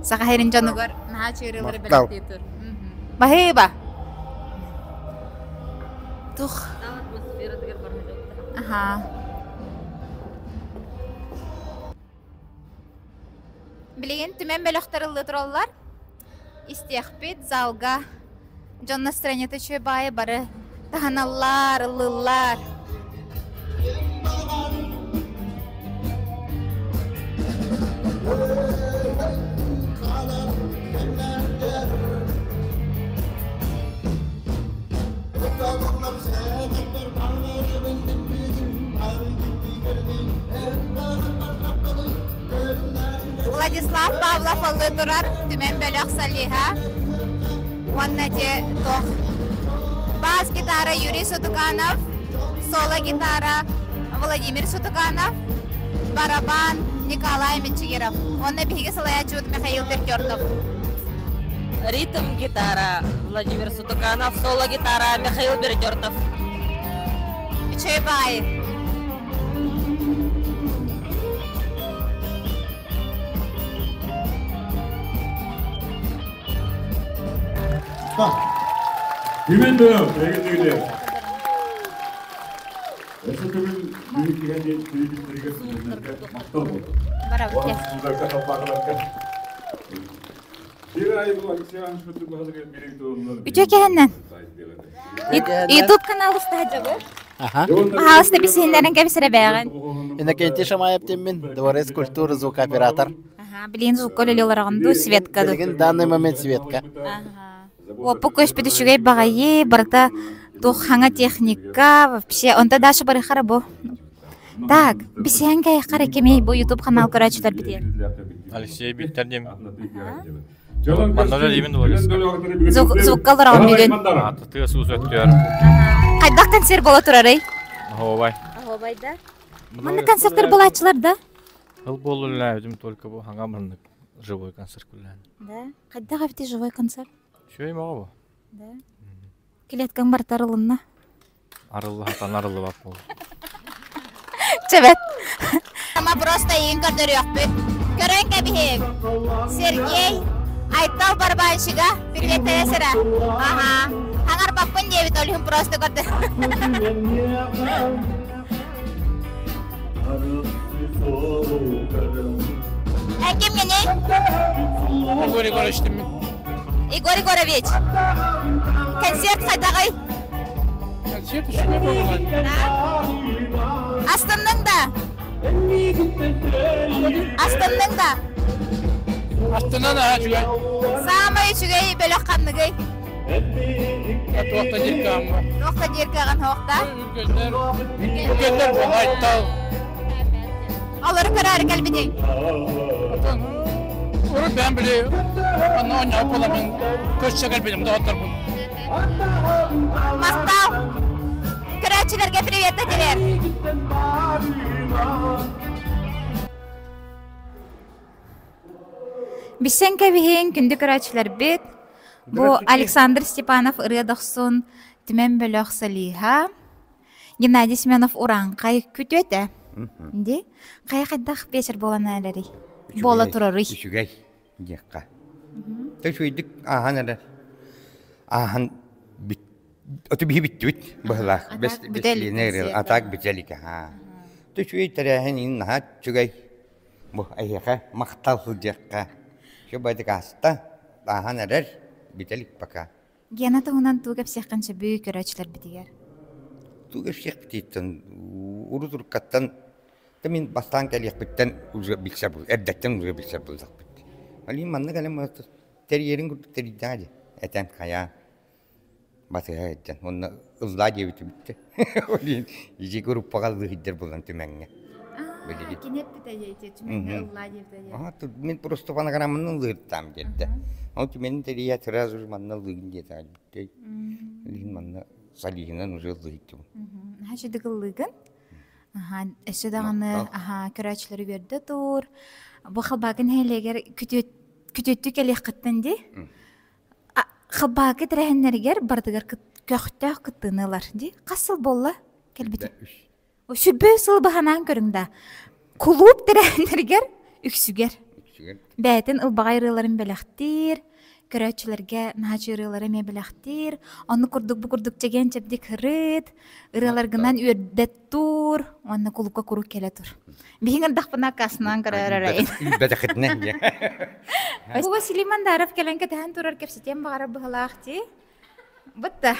Саха сирин дьонугар наһаа үчүгэй ырыалары бэлэхтии тур. Баһыыба! Тух. Аха. Билигин түмэн бөлөхтөр ыллыы тураллар. Истиэхпит залга дьон настроениета үчүгэй баайы бары таһыналлар, ыллыыллар. Владислав Павлов ыллыы турар Түмэн бөлөх солиһа уонна те туох бас гитара Юрий Сутуканов, соло гитара Владимир Сутуканов, барабан Николай Мичигиров уонна биһиги салайааччыбыт Михаил Пертертов. Ритм гитара Владимир Сутуканов, соло гитара Михаил Бердертов. Үчүгэй баайы. Түмэн бөлөх, эгин Өссө төгүл бүгүн киһи диэн түмүктэргэ махтал буолла. Үтүө киһиннэн. YouTube канал устаһа Пожалуйста, бисиһиннэрин кэбисэрэ бэҕин. Иннокентий Шамаев теммин, дворец культуры звукооператор. Ага, блин, звукка үлэлиолороҕун дуу, светка ду. Билигин данный момент светка. Оппу көспүт үчүгэй баҕайы, барыта туох хаҥа техника, вообще, онто Даша барыхара бу. Так, бисиһэн кайхара кимий бу YouTube канал көрөөччүлэр битиэр. Алексей Биктер диэн. Манна үлэлиибин дворецка. Звукка олороҕун бүгүн. Тыа суус өттүөр. Хайдах концерт буола турарый? Оһуобай. Оһуобай да? Манна концерттар булааччылар да? Ыл буолу үлэлээбитим только бу хаҥа маннык живой концерт күллээн. Да? Хайдах эбити живой концерт? Үчүгэй моҕо бу. Да. Клеткаң барыта арылынна. Арыллаһатан арыллыбат буолла. Чэбэт. Ама просто иин көрдөрүөхпүт. Көрөн кэбиһиҥ. Сергей Айтал барабанщига привет сыра. Ага. Хаҥарбаппын диэбит ол иһин просто көрдө. Ким миний? Егор Егорович дим. Егор Егорович. Концерт хайдаҕый? Концерт үчүгэй буолла. Астынныҥ да? Астынныҥ да? Астынан аһа үчүгэй. Саамай үчүгэй бөлөх ханныгый? Туохта диир кыаҕым Туохта диир кыаҕын суохта? Үргэннэр. Үргэннэр буолайтал. Олору көрөөрү кэлбитиҥ? Урут бэйэм били онно оонньообут буоламмын көрсө кэлбитим доҕотторбун. Махтал! Көрөөччүлэргэ привет этилэр! Билсэн кэбиһиҥ, күндү көрөөччүлэрбит. Бу Александр Степанов ырыа дохсун Түмэн бөлөх солиһа, Геннадий Семенов урааҥхай күтүөтэ. Ди хайа хайдах биэчэр буолан эрэрий? Буола турарый? Үчүгэй диэххэ. Үчүгэйдик ааһан эрэр. Ааһан оту биһи бүттүбүт быһылаах. Атак бүтэлик. Үчүгэй тэрээһин ин наһаа үчүгэй. Бу эһиэхэ махтал сылдьыахха. Все бадык ааста, ааһан эрэр, бүтэлик пока. Гена туһунан тугу кэпсиэххин сөбүй көрөөччүлэрбитигэр? Тугу кэпсиэхпититтэн урут уруккаттан да мин бастаан кэлиэхпиттэн уже билсэ эрдэттэн уже билсэр буоллахпыт. Алин манна кэлэн тэрийэрин курдук тэрийдэҕэ дии этэн хайаан батыһа сылдьан уонна ыллаа диэбитим бүттэ. Ол иһин ити группаҕа ыллыһыйдар булан түмэҥҥэ. Кини эппитэ дии түмэҥҥэ ыллаа диэбитэ дии. Мин просто фонограмманы ыллыыртаам диэтэ. Ол түмэнин тэрийээт сразу же манна ыллыгын диэтэ. Билигин манна солиһынан уже ыллыйдым. Наһаа үчүгэй ыллыгын. Аха, өссө даҕаны аха көрөөччүлэри үөрдэ тур. Бу Халбаакы нэһилиэгэр күтүөт күтүөттүү кэлиэххиттэн дии. Халбаакы тэрээһиннэригэр барытыгар көхтөөх кыттыыны ылар дии. Хас сыл буолла кэлбитин? Сүрбэ сыл баһанаан көрүҥ да. Кулууп тэрээһиннэригэр үксүгэр. Бэйэтин ылбаҕай ырыаларын бэлэхтиир, көрөөччүлэргэ наһаа ырыалары эмиэ бэлэхтиир. Оннук курдук бу курдук чэгиэн-чэбдик ырыт, ырыаларгынан үөрдэ тур, уонна кулукка куруук кэлэ тур. Биһиҥ ырдахпына аккаастанан көрөр эрэ. Бэтэхитинэн дьэ. Бу Василий Мандаров кэлэн кэтэһэн турар кэпсэтиэн баҕарар быһылаах дии. Бытта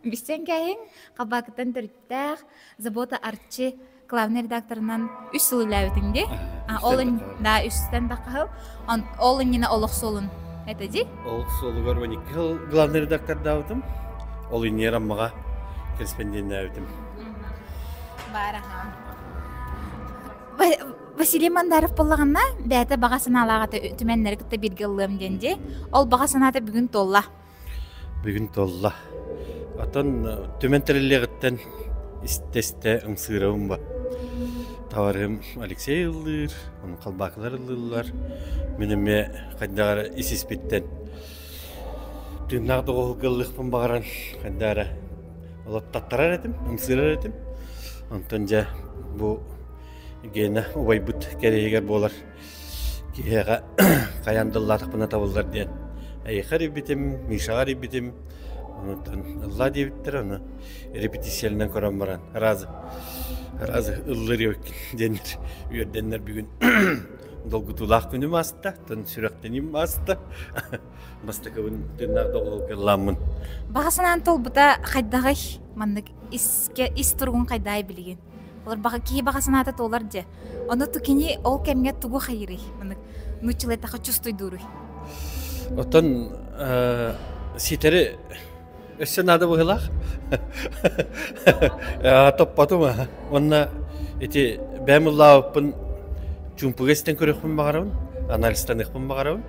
Бистен кээһиҥ Халбаакыттан төрүттээх Забота Арчы главный редакторынан үс сыл үлээбитиҥ дии. Ол да үстэн таххаһыл. Ол иннинэ олох суолун это ди? Ол суолугар 12 жыл главный редактордаабытым. Ол иннигэр Аммаҕа корреспонденнээбитим. Баар аха. Василий Мандаров буоллаҕына, бэйэтэ баҕа санаалаах этэ түмэннэри кытта бииргэ ыллыам диэн дии. Ол баҕа санаата бүгүн туолла. Бүгүн туолла. Оттон түмэн тэриллиэҕиттэн истэ-истэ ымсыырабын ба. Табарым Алексей ыллыыр, ону халбаакылар ыллыыллар. Мин эмиэ хайдах эрэ ис-испиттэн тыыннаах доҕоһугга ыллыахпын баҕаран хайдах эрэ олоттаттарар этим, ымсыырар этим. Онтон дьэ бу Гена убайбыт кэриэһигэр буолар киһиэхэ хайаан да ыллаатахпына табыллар диэн эйиэхэ эрийбитим, Мишаҕа эрийбитим. Онтон ыллаа диэбиттэр, ону репетициялынан көрөн баран разы разы ыллыр диэннэр үөрдэннэр бүгүн долгутуулаах күнүм ааста, тон сүрэхтэниим ааста. Бастакыбын тыыннаах доҕуһуолга ыллааммын. Баҕа санаан толбута хайдаҕый? Маннык искэ ис туругун хайдаай билигин? Олор баҕа киһи баҕа санаата туолар дьэ. Ону кини ол кэмҥэ тугу хайырый? Маннык нууччалыйтаха чувствуйдууруй? Оттон ситэри өссө наада быһыылаах. Топпотум уонна ити бэйэм ыллаабыппын чуумпуга истэн көрүөхпүн баҕарабын, анализтаныахпын баҕарабын.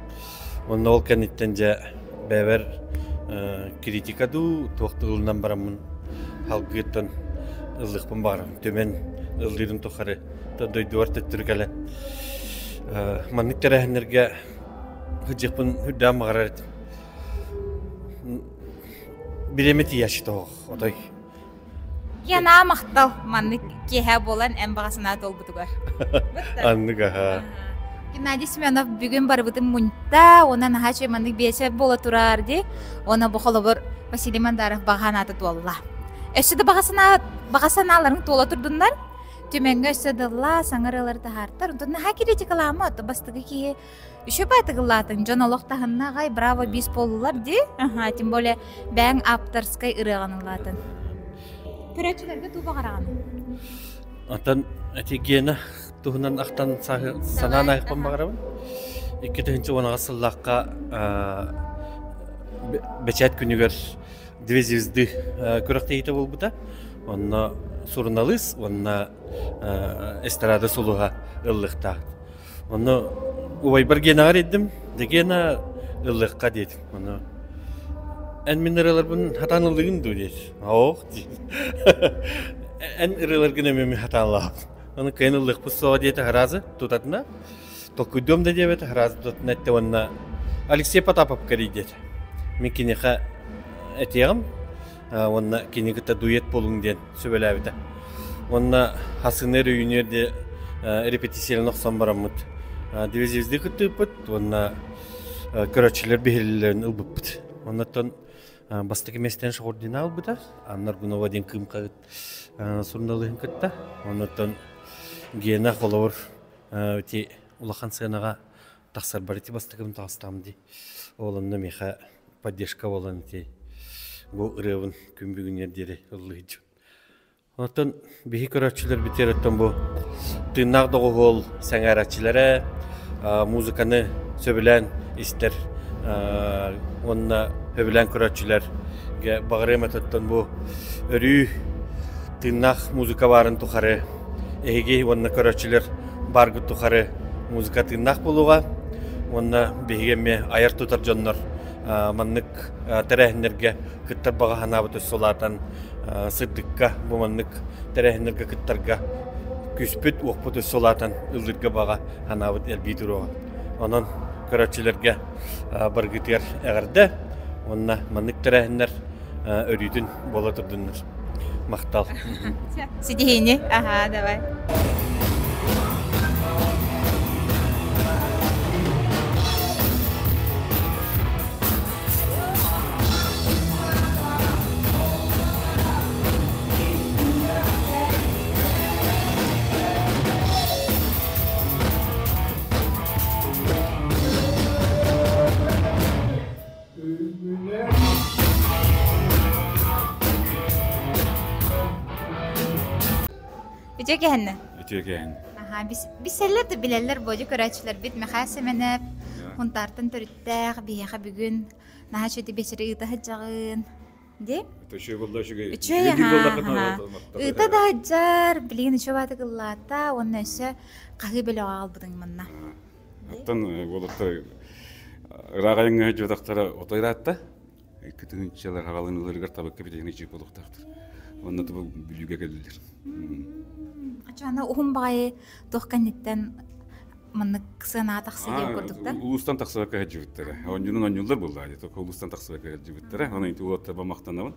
Уонна ол кэнниттэн дьэ бэйэбэр критика дуу, туох да ылынан бараммын салгыыттан ыллыахпын баҕарабын. Түмэн ыллыырым тухары дойдубар төттөрү кэлэн маннык тэрээһиннэргэ сылдьыахпын үрдээн баҕарар этим. Бириэмэ тиийээччи тоҕо отой. Киэнаа махтал маннык киэһэ буолан эн баҕа санаа туолбутугар. Аннык аха. Геннадий Семенов бүгүн барыбытын мунта, уонна наһаа үчүгэй маннык биэчэр буола турар дии. Уонна бу холобур Василий Мандаров баҕа санаата туолла. Өссө да баҕа санаа баҕа санааларыҥ туола турдуннар. Түмэҥҥэ өссө дылла, саҥа ырыалары таһаартар. Онтон наһаа критикалаама, бастакы киһи Еще баатыгылаатыҥ, дьон олох таһынна аҕай, браво бис буоллулар дии. Аха, тем более бэйэҥ авторскай ырыаҕын ыллаатын. Көрөөччүлэргэ туу баҕараҕын? Оттон эти Гена туһунан ахтан санаан айыппын баҕарабын. 2010 сыллаахха бэчээт күнүгэр Две звезды күрэхтэһиитэ буолбута. Онно суруналыыс уонна эстрада сулуһа ыллыктаах. Онно убайбар Генаҕа эрийдим. Дьэ Гена ыллыахха диэтим. Ону эн мин ырыаларбын хатаан ыллыгын дуу диэт. Оох диир. Эн ырыаларгын эмиэ мин хатаан ылаабын. Ону кыайан ыллыахпыт суоҕа диэтэ сразу тутатына. Толкуйдуом да диэбэтэ сразу тутатына эттэ уонна Алексей Потаповка эрий диэтэ. Мин киниэхэ этиэҕим уонна кини кытта дуэт буолуҥ диэн сүбэлээбитэ. Уонна хасыны өрүйүнүөр диэ репетицияларын охсон бараммыт Две звезды кыттыыппыт уонна көрөөччүлэр биһириллэрин ылбыппыт. Оннуттан бастакы миэстэни Шахурдина ылбыта, Анна Аргунова диэн кыым суруналыыһын кытта. Оннуттан Гена холобур ити улахан сыанаҕа тахсарбар ити бастакыбын таҕыстаҕым дии. Ол онно миэхэ поддержка буолан ити бу ырыабын күн бүгүнүгэр диэри ыллыһыдьым. Оттон биһи көрөөччүлэрбитигэр оттон бу тыыннаах доҕуһуол сэҥээрээччилэрэ музыканы сөбүлээн истэр уонна сөбүлээн көрөөччүлэргэ баҕарыам этэ бу өрүү тыыннаах музыка баарын тухары эһиги уонна көрөөччүлэр бааргыт тухары музыка тыыннаах буолуоҕа. Уонна биһиги эмиэ айар-тутар дьоннор маннык тэрээһиннэргэ кыттар баҕа санаабыт өссө улаатан сырдыкка бу маннык тэрээһиннэргэ кыттарга күүспүт, уохпут өссө улаатан ыллыырга баҕа санаабыт элбии туруоҕа. Онон көрөөччүлэргэ баргытыгар эҕэрдэ уонна маннык тэрээһиннэр өрүүтүн буола турдуннар. Махтал. Ситиһиини. Аха, давай. Үтүө кэһэннэ. Үтүө кэһэн. Аха, бисэллэр да билэллэр бодьу көрөөччүлэрбит Михаил Семенов Хунтаартан төрүттээх биһиэхэ бүгүн наһаа үчүгэй биэчэри ыыта сылдьаҕын. Ди? Үчүгэй буолла үчүгэй. Үчүгэй аха. Ыыта да сылдьар, билигин үчүгэй баатык ыллаата уонна өссө хаһыы бөлөҕө аҕалбытыҥ манна. Оттон уолаттар ыраах айаҥҥа сылдьыбатахтара отой ыраатта. Икки тыһыынчалар хаҕаланыыларыгар табыкка битиһини чыып буолуохтаахтар. Уонна тобу Бүлүүгэ кэллилэр. Ачаана уһун баҕайы туох кэнниттэн маннык сыанаҕа тахса диэн курдук да? Улуустан тахсыбакка сылдьыбыттара. Оонньуунан оонньууллар буоллаа дии. Только улуустан тахсыбакка сылдьыбыттара. Онон ити уолаттар махтанабын.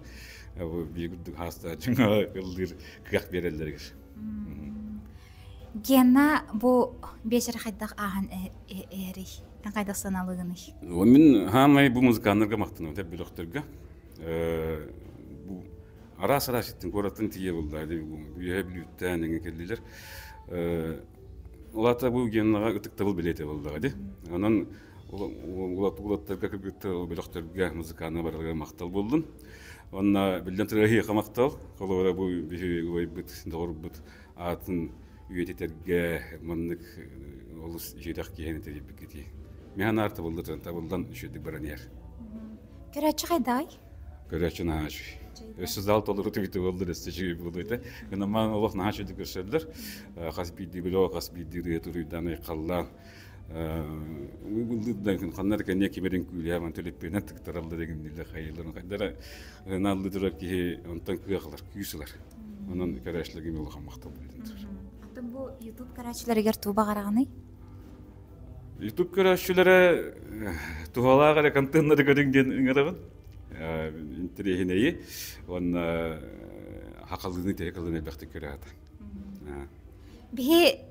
Биир курдук хаастаах дьоҥҥо ыллыыр кыах биэрэллэригэр. Гена бу биэчэр хайдах ааһан эһэрий? Эн хайдах саналыгыный? Мин хаамай бу музыканнарга махтанабын бөлөхтөргө. Бу араас-араас иттин куораттан тиийэ булла. Үөһэ Бүлүүттэн эҥин кэллилэр. Улаата бу Генаҕа ытыктабыл билиэтэ буоллаҕа дии. Онон уолаттарга кыргыттар бөлөхтөргө музыканы барарга махтал буоллун. Онно биллэн турар эһиэхэ махтал. Холобура бу биһиги убайбыт, доҕорбут аатын үйэтитэргэ маннык олус үчүгэй киһини тэрийбиккитий. Миһан аар табылла туран табыллан үчүгэйдик баран иһэр. Көрөөччү хайдаҕый? Көрөөччү наһаа үчүгэй. Өссө зал толору түбүтэ буоллар, өссө үчүгэй буолуо этэ. Гынан олох наһаа үчүгэйдик көрсөллөр. Хас биирдии бөлөҕө хас биирдии ырыа туруйдаан айхаллаан ыллыырдан ханна да кэнниэ кимэрин күүлэһэ төлөппүөнэн тыктараллар эгиннилэр хайыларын хайдара наллы турар киһи онтон кыах ылар күүс ылар онон көрөөччүлэргэ улахан махтал билин турар Атын бу YouTube көрөөччүлэригэр туу баҕараҕыный? YouTube көрөөччүлэрэ туһалаах эрэ контеннары көрүҥ диэн ыҥырабын. Интэриэһинэйи уонна хахалыыны тэһэ кылын элбэхтик көрө ата. Биһи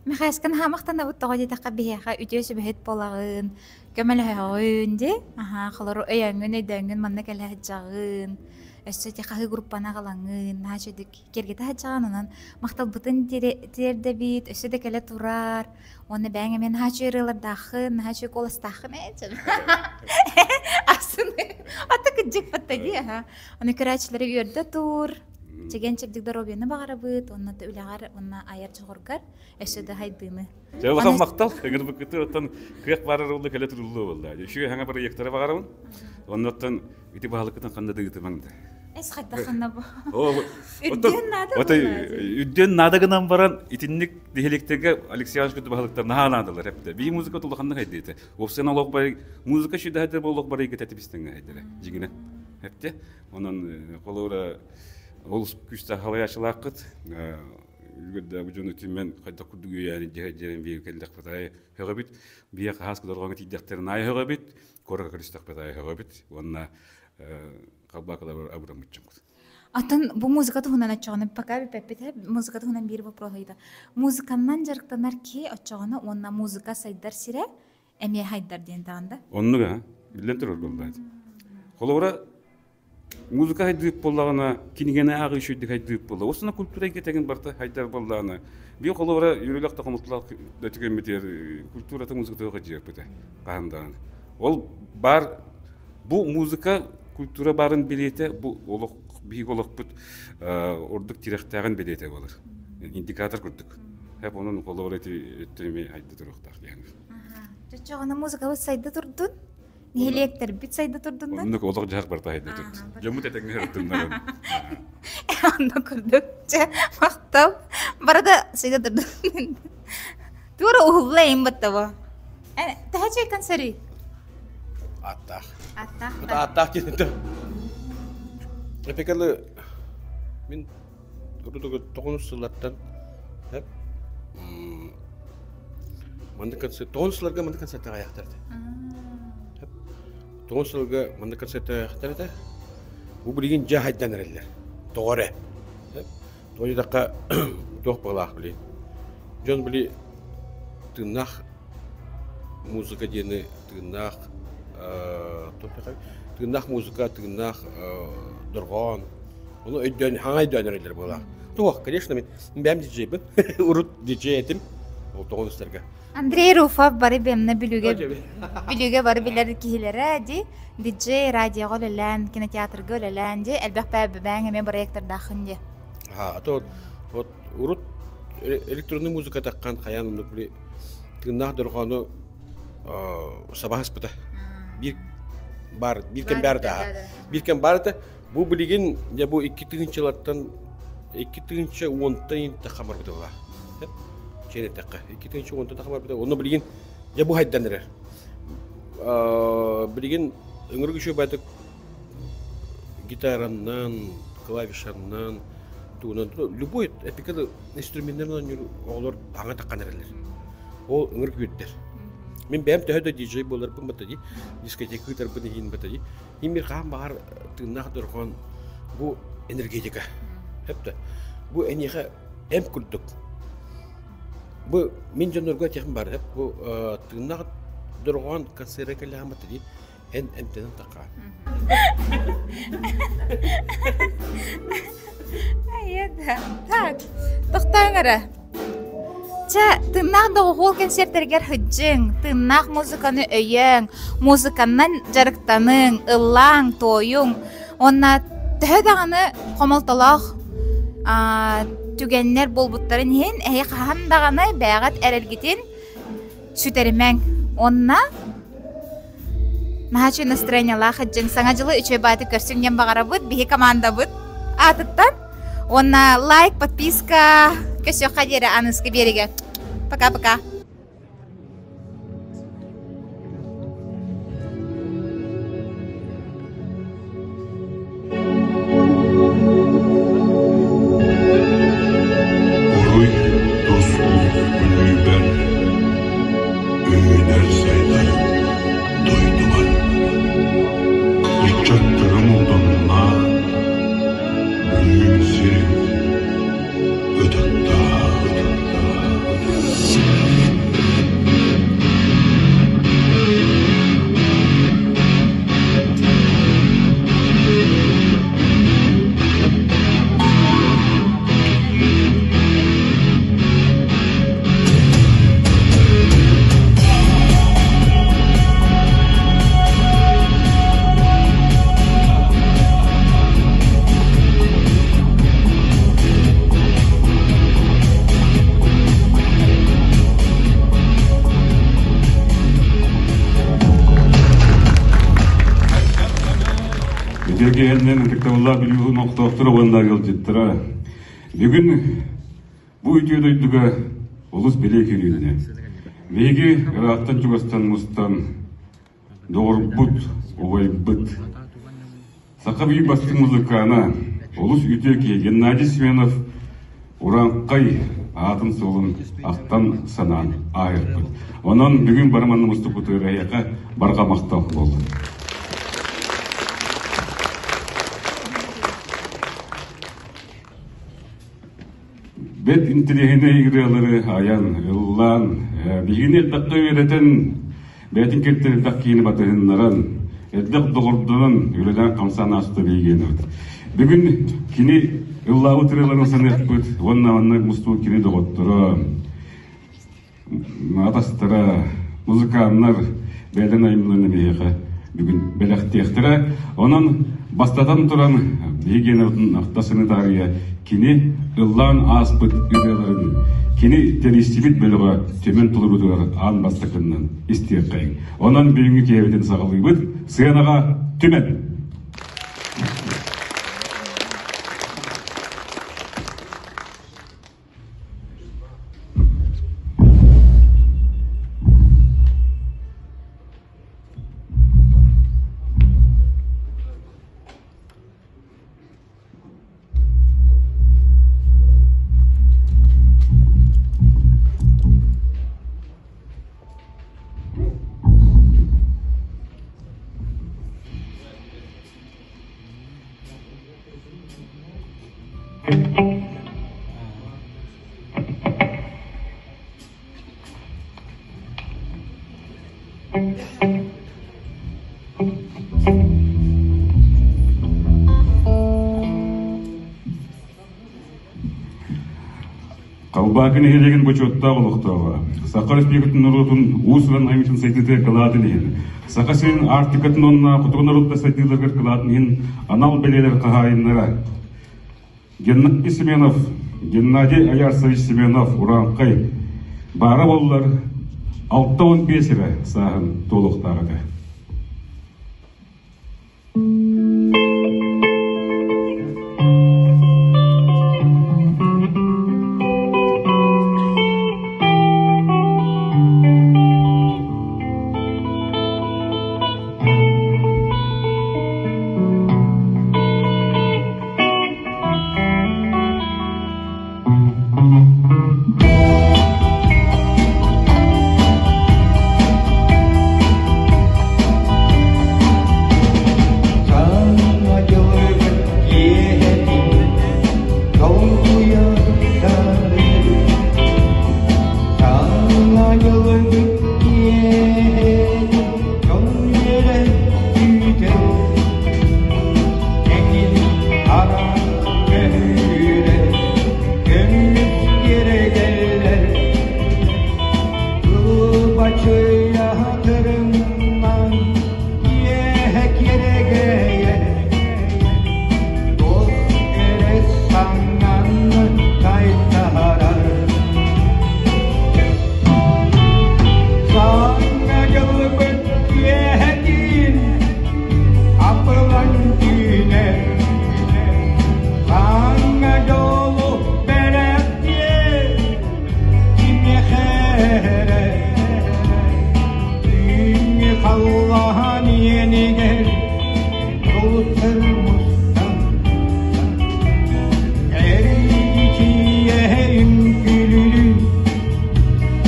Михаискан хаамахтанабыт тоҕо диэтэххэ биһиэхэ үтүө сүбэһит буолаҕын, көмөлөһөҕүн дии. Аһаа, холору өйөөҥҥүн, өйдөөҥҥүн манна кэлэ сылдьаҕын. Өссө ити хаһыы группаны аҕалаҥҥын, наһаа үчүгдүк киэргэтэ сылдьаҕын. Онон махталбытын тиэрдэбит, өссө да кэлэ турар. Уонна бэйэҥ эмиэ наһаа үчүгэй ырыалардааххын, наһаа үчүгэй куоластааххын ээ. Асын ата кыдьык батта дии, аһаа. Аны көрөөччүлэри үөрдэ тур. Чэгиэн-чэбдик доруобуйаны баҕарабыт уонна да үлэҕэр уонна айар дьоҕургар өссө да хайдыыны. Дьэ, улахан махтал. Ыҥырбыккыты оттон кыах баарар уолла кэлэ туруллуо буолла. Үчүгэй саҥа проектары баҕарабын. Оннуттан ити баһылыккытын ханна да ыытымаҥ да. Эс хайдах ханна бу? Үрдүөн наада Үрдүөн наада гынан баран итинник нэһилиэктэргэ Алексей Иванович кытта баһылыктар наһаа наадалар эптэ. Бии музыка улаханнык хайдыыта. Уопсайынан олох барый музыка шүдэһэдэр олох барыйга тэтибистеҥ хайдара. Дьиҥинэн. Эптэ. Онон холобура олус күүстээх халайааччылааххыт. Үлгэрдэ бу дьону түмэн хайдах курдук үөйээн дьиһэ биһиги кэллэхпит аайы һөҕөбүт. Биһиэ хаһаас дорҕооҥҥо тиийдэхтэрин аайы һөҕөбүт, куоракка көрүстэхпит аайы һөҕөбүт уонна халбаакалар абыраммыт дьоммут. Атын бу музыка туһунан оччоҕуна пока бүппэппит музыка туһунан биир вопрос ыйда. Музыканнан дьарыктанар киһи оччоҕуна уонна музыка сайдар сирэ эмиэ хайдар диэн даҕан да? Оннук аа, биллэн турар буоллаат. Холобура, музыка хайдыып буоллаҕына, кинигэни ааҕыы үчүгэйдик хайдыып буолла. Осуна культура эйгэтэгин барыта хайдар буоллаҕына, биир холобура үөрүүлээх да хомолтолоох да түгэммитигэр культурата музыката хадьыарбыта хаһан даҕаны. Ол бар бу музыка культура баарын билиэтэ бу олох биһиги олохпут ордук тирэхтээҕин билиэтэ буолар. Индикатор курдук. Хэп онон холобура ити өттүн эмиэ хайда туруохтаах диэн. Чочоҕуна музыкабыт сайда турдун, нэһилиэктэрбит сайда турдуннар. Оннук олох-дьаһах барыта сайда турдун. Дьоммут этэҥҥэ сырыттыннар. Онно курдук. Чэ, махтал. Барыта сайда турдун. Туора уһулла эйин баттаба. Төһө Төһө чэй концерий? Аттаах. Аттаах. Аттаах диэн Эпекалы мин урутугу тоҕус сыллартан маннык концерт тоҕус сылларга маннык концерт аҕайахтар этэ. Тоҕус сылга маннык концерт аҕайахтар этэ. Бу билигин дьэ хайдан эрэллэр. Тоҕо эрэ. Тоҕо диэтэххэ туох баҕалаах били. Дьон били тыыннаах музыка диэни тыыннаах тыыннаах музыка, тыыннаах дорҕоон ону өйдөөн хаҥа өйдөөн эрэллэр буолаах. Туох, конечно, мин бэйэм диджейбин. Урут диджей этим. Ол тоҕон истэргэ. Андрей Руфов бары бэмнэ бүлүүгэ бүлүүгэ бары билэр киһилэрэ ди диджей радиоҕа үлэлээн, кинотеатрга үлэлээн ди элбэх бэйэҥ эмиэ проектордааххын ди. А то вот урут электронный музыка таххан хайаан оннук били тыыннаах дорҕоону сабаһыспыта. Биир бар, биир кэм баар да. Биир кэм баар этэ. Бу билигин дьэ бу икки тыһыынчалартан 2010-тан интэххэ барбыта Чиэн эттэххэ 2010-тан тахха барбыта. Онно билигин дьэ бу хайдан эрэр. Билигин ыҥырык үчүгэй баайдык гитараннан, клавишаннан, тугунан любой эпикалы инструменнарын оонньуур оҕолор аҥа таххан эрэллэр. Ол ыҥырык үөрдэр. Мин бэйэм төһө да диджей буоларбын бата дии, дискотека ыытарбын иһин бата дии, Имир хаһан баҕар тыыннаах дорҕоон бу энергетика. Хэптэ. Бу эниэхэ эмп курдук. Бу мин дьоннорго этиэхим бар бу тыыннаах дорҕоон концерт кэллэҕин бата дии эн эмтэнэн тахха. Айда. Так. Тохтооҥ эрэ. Чэ, тыыннаах доҕуһуол кэнсиэртэригэр сылдьыҥ, тыыннаах музыканы өйөөҥ, музыканнан дьарыктаныҥ, ыллааҥ, туойуҥ уонна төһө даҕаны хомолтолоох түгэннэр буолбуттарын иһин эһи хаһан даҕаны бэйэҕит эрэлгитин сүтэримэҥ уонна наһаа үчүгэй настроениелаах сылдьыҥ, Саҥа дьылы үчүгэй баайдык көрсүҥ диэн баҕарабыт биһи командабыт аатыттан. Уонна лайк, подписка, көрсүөххэ диэри аныгыскы биэригэ. Пока-пока. Уруй тускул бүлүүбэр үүнэр-сайдар дойдубар Ыччаттарым утанна Бүлүүм сирин ытыктаа Үтүөкэһэннэн ытыктабыллаах Бүлүү олохтоохторо уонна ыалдьыттара. Бүгүн Бу үтүө дойдуга олус бэлиэ күн Биһиги ыраахтан-чугастан мустан доҕорбут, убайбыт, саха биир бастыҥ музыкаана, олус үтүө киһи Геннадий Семенов урааҥхай аатын-суолун ахтан-санаан ааһыахпыт. Онон бүгүн бары манна мустубутугар эһиэхэ барҕа махтал буоллун. Бэрт интэриэһинэй ырыалары айан, ыллаан, биһигини элбэххэ үөрэтэн, бэйэтин кытта элбэх киһини батыһыннаран, элбэх доҕордонон үлэлээн-хамсаан ааста биһигиэнэбит. Бүгүн кини ыллаабыт ырыаларын саныахпыт уонна манна мустубут кини доҕотторо, атастара, музыканнар бэйэлэрин айымньыларын биһиэхэ бүгүн бэлэхтиэхтэрэ. Онон бастатан туран биһиги ахтасыны таарыйа кини ыллаан ааспыт ырыаларын кини тэрийсибит бөлөҕө түмэн толоруутугар аан бастакыннан истиэххэйиҥ. Онон бүгүҥҥү киэһэбитин саҕалыыбыт. Сыанаҕа түмэн! Халбаакы нэһилиэгин бочуоттаах олохтооҕо, Саха Республикатын норуотун уус-уран айымньытын сайдыытыгар кылаатын иһин, Саха сирин Арктикатын уонна хотугу норуоттар сайдыыларыгар кылаатын иһин анал бэлиэлэр хаһаайыннара Геннадий Семенов, Геннадий Аярсович Семенов урааҥхай баара буоллар 65 эрэ сааһын туолуохтаах этэ. Саҥа дьылыгыт киэһэтин долгуйа саныыр. Саҥа дьылыгыт киэһэтин дьон үөрэ күүтэр. Эҥин араас көһүүрэ көмүс киэргэллэр. Кылбачыйа тырымнан киэһэ киэрэгэйэр. Туох эрэ саҥаны тайтарар. Саҥа дьылбыт киэһэтин абылаҥ түүнэ Саҥа дьолу бэлэхтиэ кимиэхэ эрэ Түүҥҥү халлаан иэнигэр сулустар мустан Эргичийэ үҥкүүлүүр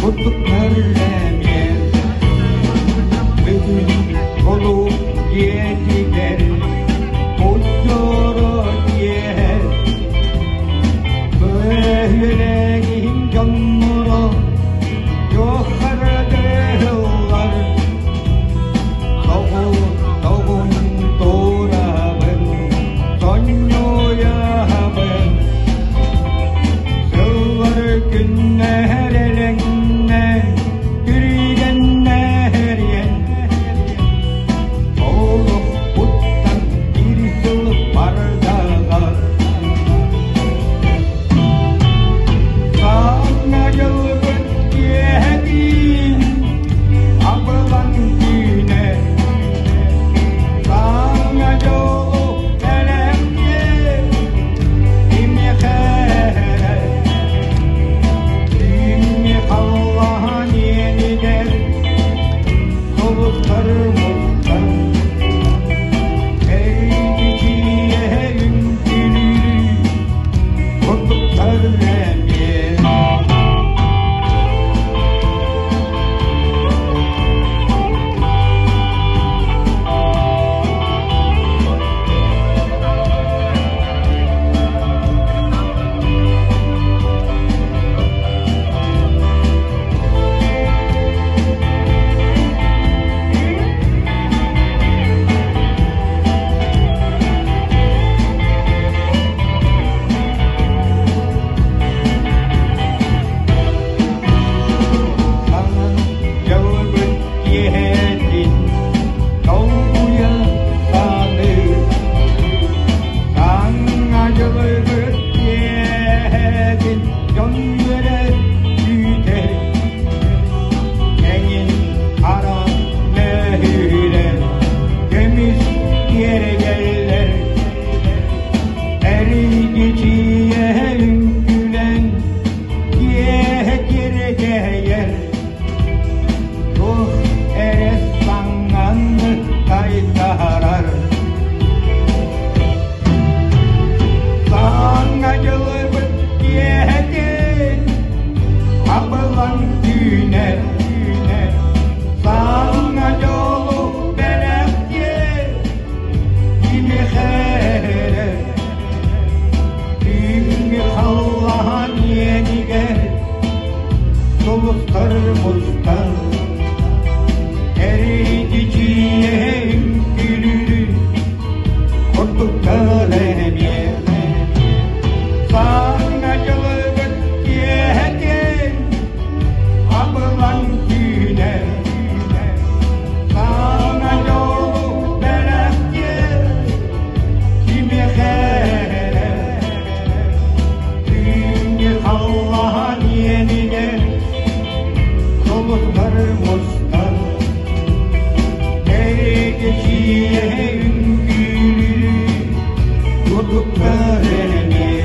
курдуктар эмиэ Бүгүн кулууп дьиэтигэр Куччуро киэһэ Бөһүөлэгин дьонноро Туоххарадыыллар Тоҕу-тоҕун туурабын Сонньуйабын Сыллар күннэр элэҥнээн Түргэннэриэн Олохпуттан биир сыл бардаҕа Саҥа дьылбыт киэһэтин абылаҥ түүнэ Саҥа дьолу бэлэмниэ кимиэхэ эрэ Түүҥҥү халлаан иэнигэр сулустар мустан Эргичийэ үҥкүүлүүр курдуктар эмиэ. Дьылбыт киэһэтин долгуйа саныыр. Саҥа дьылбыт киэһэтин дьон үөрэ күүтэр. Эҥин хара мөһүүрэ көмүс киэргэллэр. Эргичийэ үҥкүлэн киэһэ киэргэйэр. Туох эрэ саҥаны тайтарар. Саҥа дьылбыт киэһэтин абылаҥ түүнэ Саҥа дьолу бэлэхтиэ кимиэхэ эрэ Түүҥҥү халлаан иэнигэр сулустар мустан. Эридичиэм күлүрү курдуктар эмиэ Саҥа дьылыгыт киэһэтин абылаҥ түүнэ Саҥа дьолу бэлэхтиэ кимиэхэ эрэ Түүҥҥү халлаан иэнигэр сулустар мустан Эригичиэ үҥкүүлүүр курдуктар эмиэ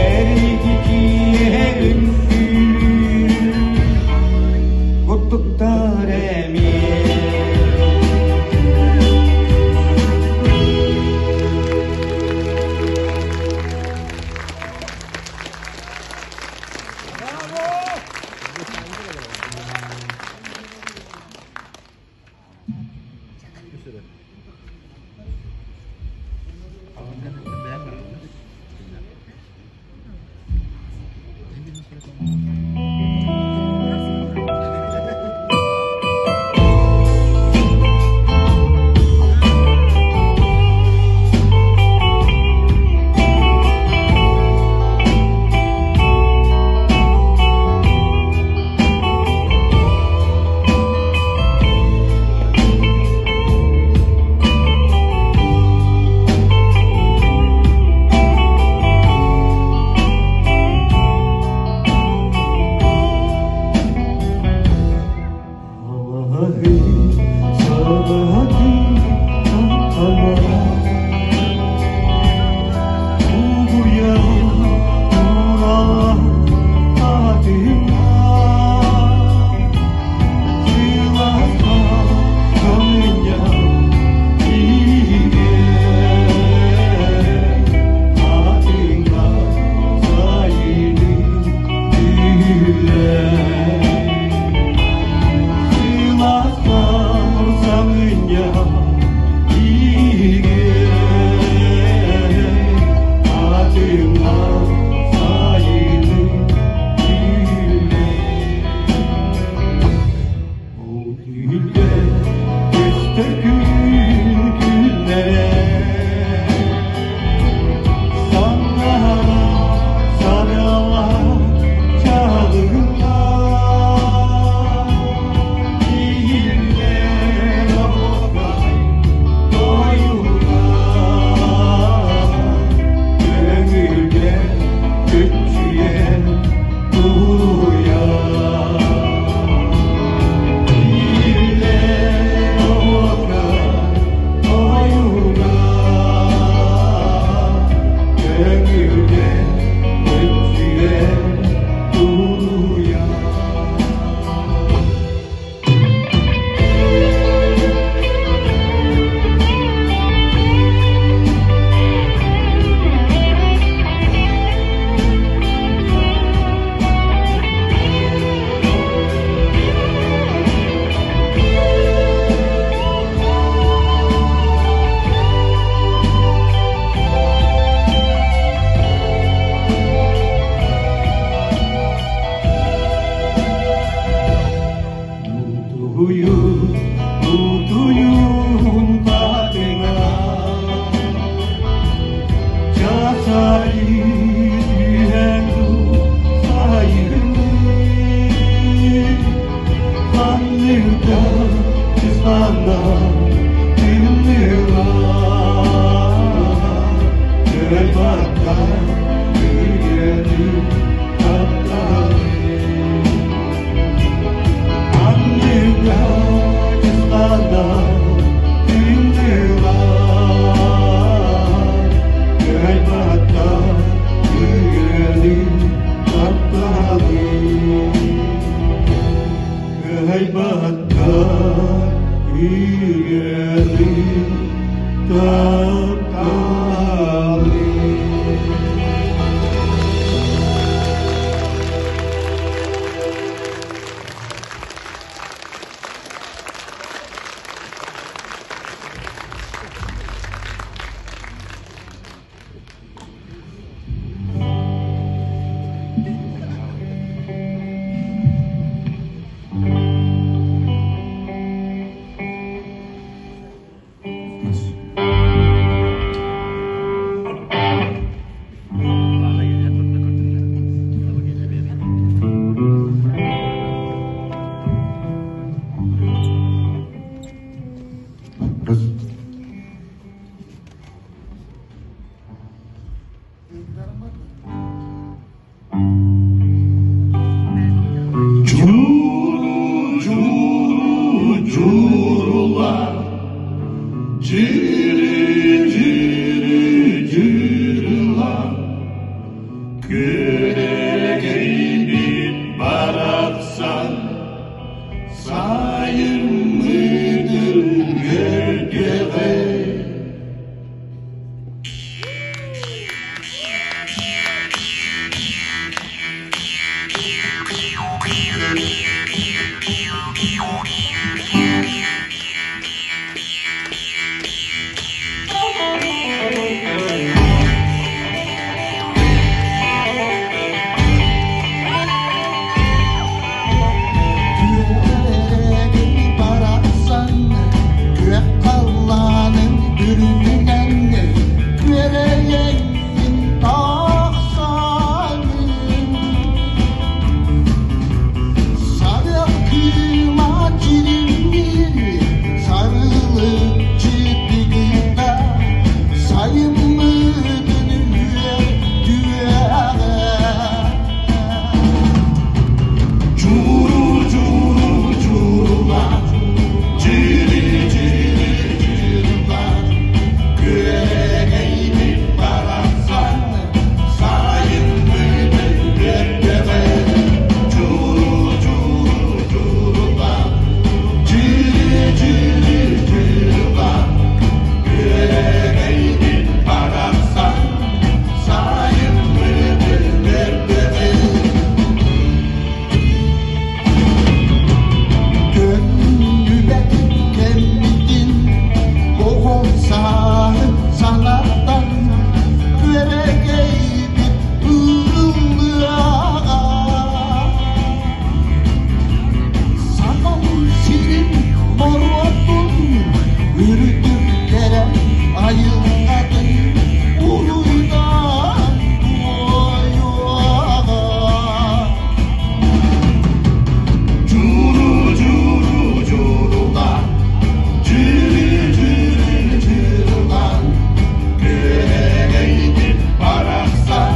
Эригичиэ үҥкүүлүүр курдуктар эмиэ Журу, журу, журулар, жири, жири, жирилар, Күрегейбит барахсан, сайын үдүн көрдүҕэ. Барахсан, күөх халлаанын үрдүнэн, күөрэйэҥҥин тахсаҥын. Сарыах кыыма дьиримниир, сарылыччы тыгыта, сайыммытын үөрдүөҕэ. Журу, журу, журулар, жири, жири, жирилар, Күөрэгейбит барахсан, сайыммытын үөрдүөҕэ. Журу, журу, журулар, жири, жири, жирилар, Күөрэгейбит барахсан, сайыммытын үөрдүөҕэ. Төннүбэт кэммитин, оҕом сааһын санатан, күөрэгэйбит ыллыаҕа. Сахам сирин норуотун үрдүк кэрэ айылҕатын уруйдаан туойуоҕа. Журу, журу, журулар, жири, жири, жирилар, Күөрэгейбит барахсан,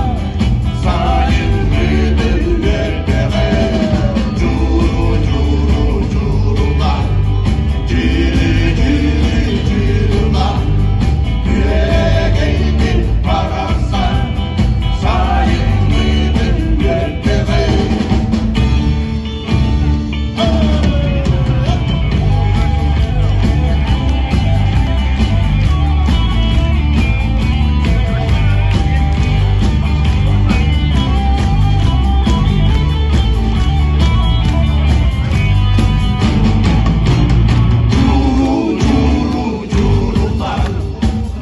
сайыммытын үөрдүөҕэ. Журу, журу, журулар, жири, жири, жирилар, Күөрэгейбит барахсан, сайыммытын үөрдүөҕэ. Журу, журу, журулар,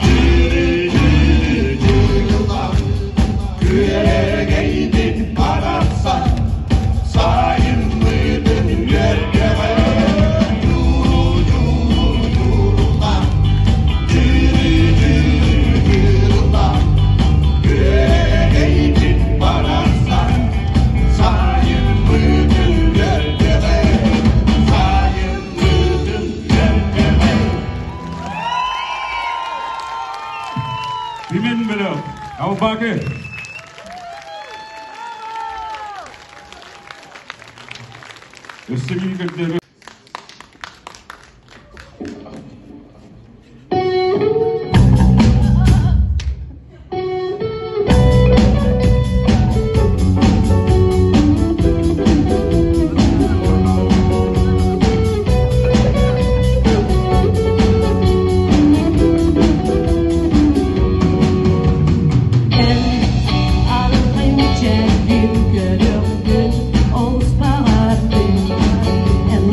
жири, жири, жирилар, Күөрэгейбит барахсан, сайыммытын үөрдүөҕэ. Журу, журу, журулар, жири, жири, жирилар, Күөрэгейбит барахсан, сайыммытын үөрдүөҕэ. Сайыммытын үөрдүөҕэ. Түмэн бөлөх, Албакы. Өссө биир көрдөрүү. Эн арылхай мичээргин көрөҕүн, олус баҕардым. Эн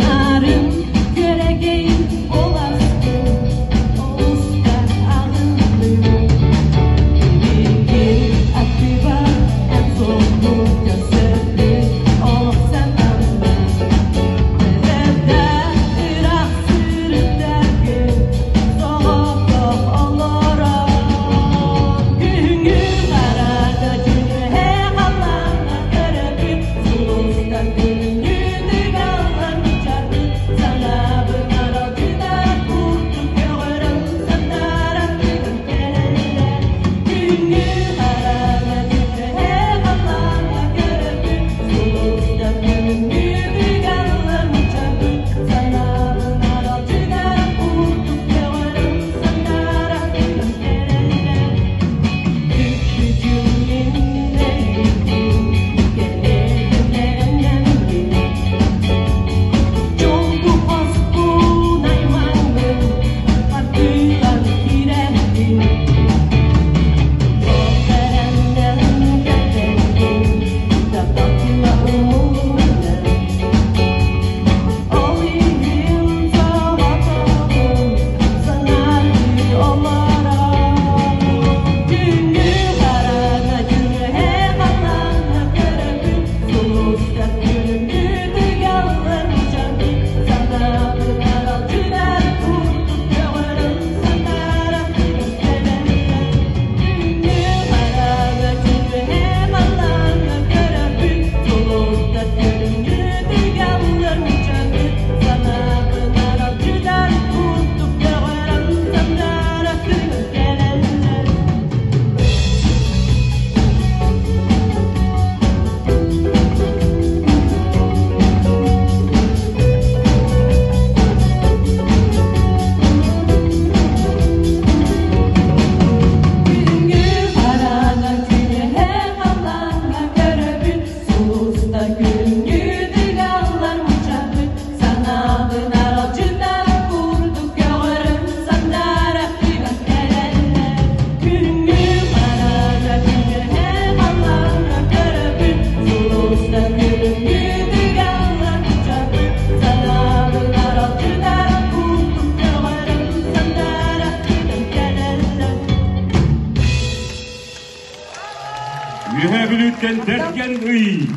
Бүлүүттэн Бэргэн Ый.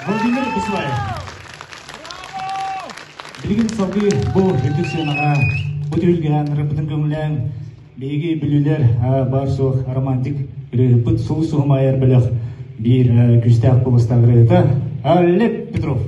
Владимир Буслаев. Билигин салгыы бу үрдүк сыанаҕа бу түһүлгэһэн ырыппытын көҥүлээн биһиги бүлүүлэр баар суох романтик ырыаһыппыт сулус суһумайар бөлөх биир күүстээх куоластаах ырыаһыта Олег Петров.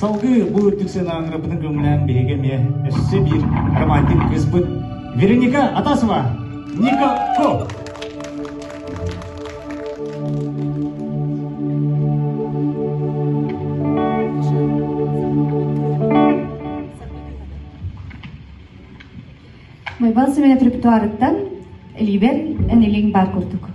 Салгыы бу үрдүк сыанаҕа көҥүлээн биһиги эмиэ өссө биир романтик кыыспыт Вероника Атасова, Ника Ко. Байбал Семенов репертуарыттан Либер эн бар курдук.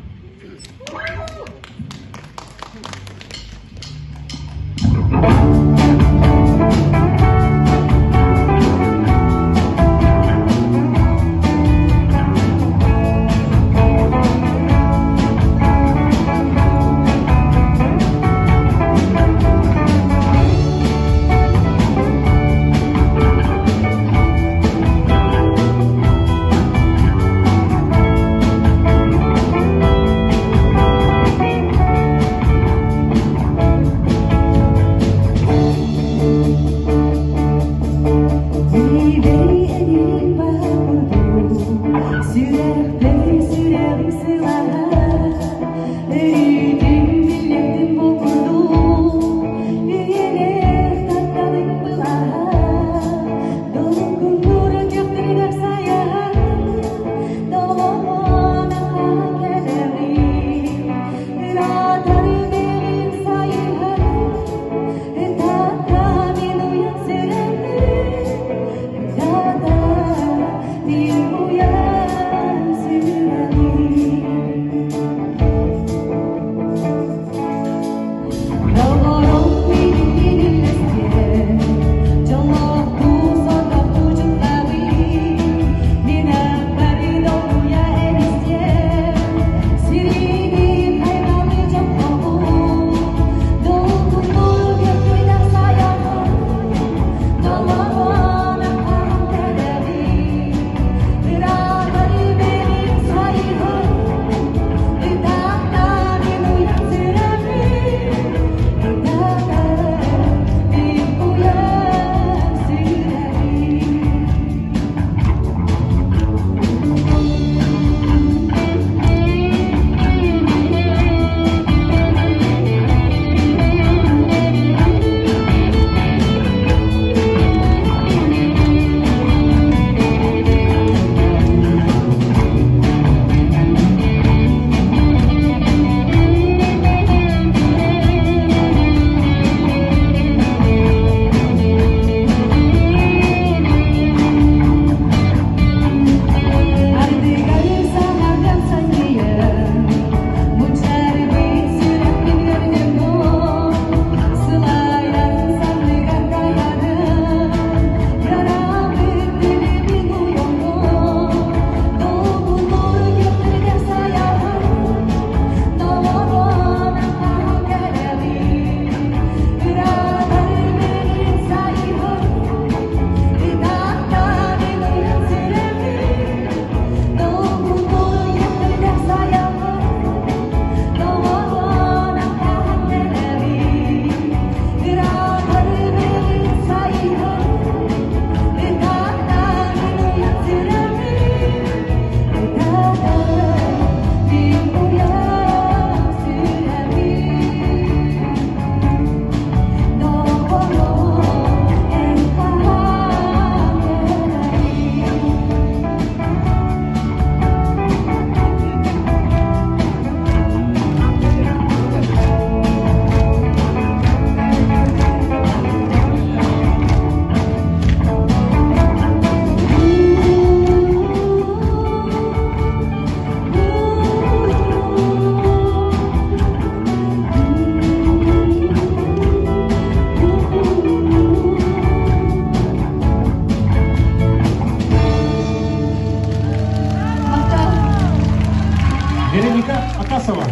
Вероника Атасова.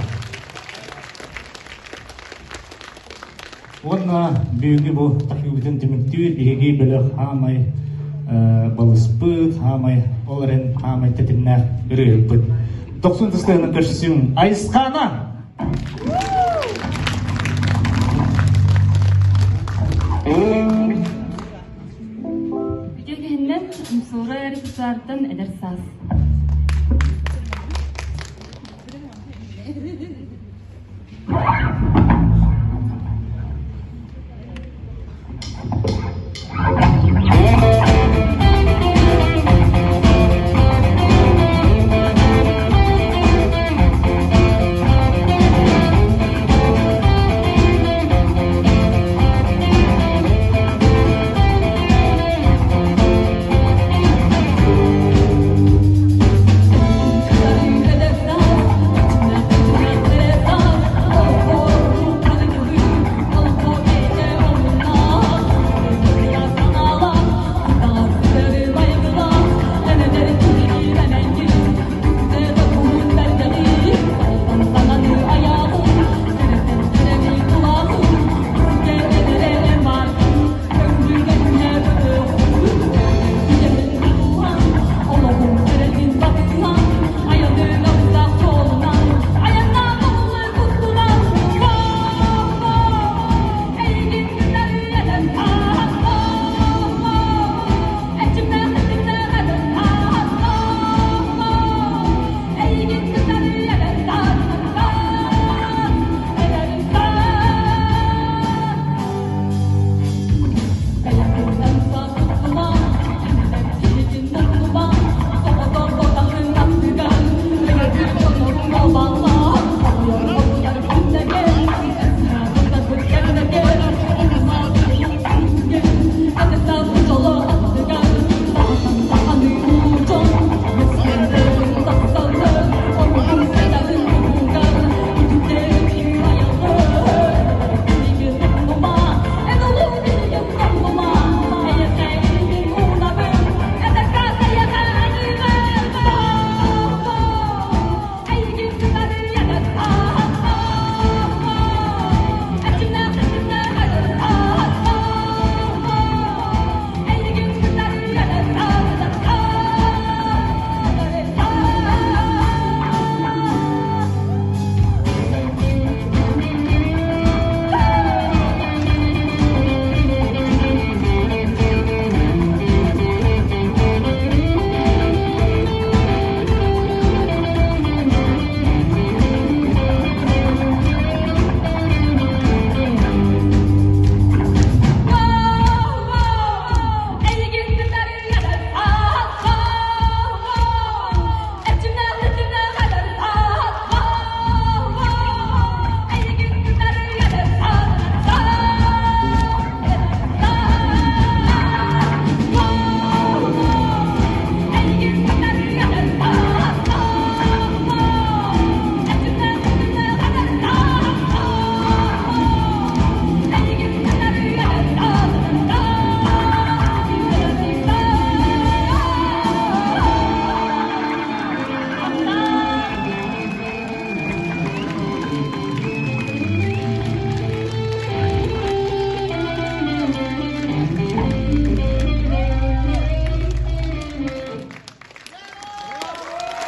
Уонна бүгүҥҥү бу тахыыбытын түмүктүүр биһиги бөлөх хаамай балыспыт, хаамай ол эрэн хаамай тэтимнээх ырыаһыппыт. Дохсун тыстыгынан көрсүҥ Айысхаана! Үтүө киһиннэн Умсуура репертуартан эдэр саас.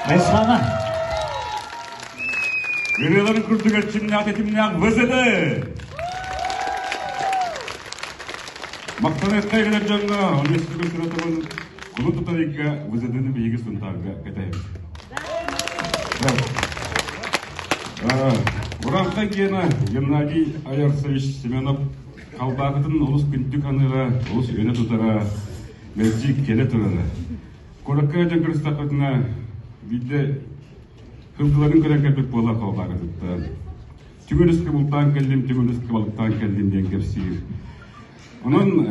Айсана. Ырыаларын курдук эрчимнээх тэтимнээх ВЗД. Махтаныахха кэлэр дьоҥҥо, университет куратабын кулун тутар ыйга ВЗД-ны биһиги Сунтаарга кэтэһэбит. Ураҥхай Гена Геннадий Аярсович Семенов халбаакытын олус күндү ханыыра, олус өнө тутара, мэлдьи кэлэ турара. Куоракка дьон көрүстэхпитинэ, биирдэ сылгыларын көрөн кэлбит буола халбаакытыттан. Түҥ өрүскэ бултаан кэллим, түҥ өрүскэ балыктаан кэллим диэн кэпсиир. Онон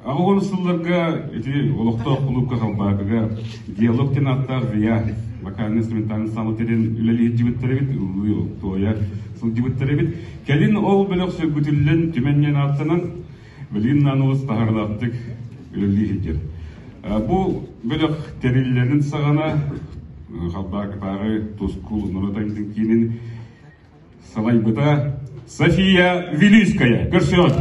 аҕа сылларга ити олохтоох кулуупка Халбаакыга диалог диэн ааттаах ВИА вокально-инструментальный саала тэрин үлэлии сылдьыбыттар эбит, ыллыы туойа сылдьыбыттар эбит. Кэлин ол бөлөх сөргүтүллэн Түмэн диэн ааттанан, билигин наан таһаарылаахтык үлэлии сылдьар. Бу бөлөх тэриллэрин саҕана Халбаакытааҕы Тускул норуот айымньытын киинин салайбыта София Вилюйская. Көрсүөҕүҥ!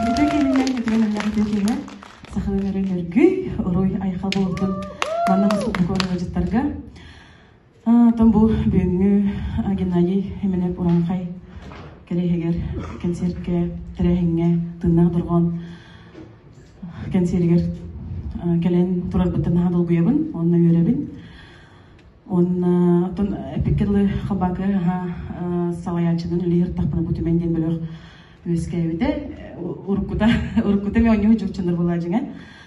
Үтүө киһинэн үтүгэн эллэх үтүө киһи сахалыы өрүн өргүй, уруй айхал буолтун манна мустубут ыалдьыттарга Оттон бу бүгүҥҥү Геннадий Хименев Урааҥхай кэриэһигэр кэнсиэркэ, тэрээһиҥҥэ тыыннаах дорҕоон кэнсиэригэр кэлэн турарбыттан наһаа долгуйабын уонна үөрэбин. Уонна оттон эппиккэ дылы Халбаакы аһаа салайааччынан үлэлиир тахпына бу Түмэн диэн бөлөх үөскээбитэ. Уруккута уруккута мен оонньуу дьукчанар буолаа дьиҥэ.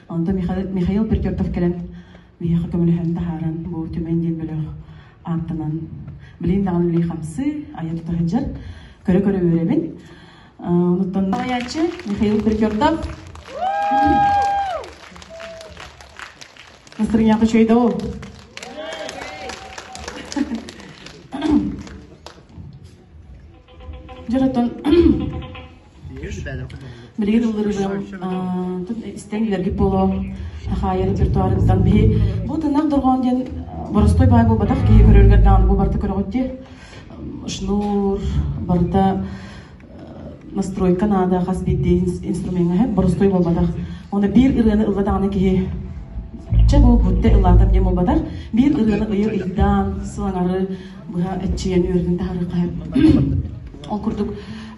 Онтон Михаил Пертертов кэлэн биһиэхэ көмөлөһөн таһааран бу Түмэн диэн бөлөх ааттанан билигин даҕаны үлэлии-хамсыы айа тута сылдьар көрө-көрө үөрэбин. Онуттан салайааччы Михаил Перкертов. Настроениеҕа үчүгэй да ол. Дьэр оттон Билигин ыллырыам истэн билэргит буолуо Хахаайа репертуарыттан биһи бу тынах дорҕоон диэн боростой баай буолбатах киһи көрөргөр даҕаны бу барыта көрөҕүт дии шнур барыта настройка наада хас биирдии инструмеҥҥа боростой буолбатах оны биир ырыаны ылла даҕаны киһи чэ бу бутте ыллаатам диэн буолбатах биир ырыаны ыйы ыйдаан сылаҥары быһа эччийэн үөрдүн таһаарыахха Ол курдук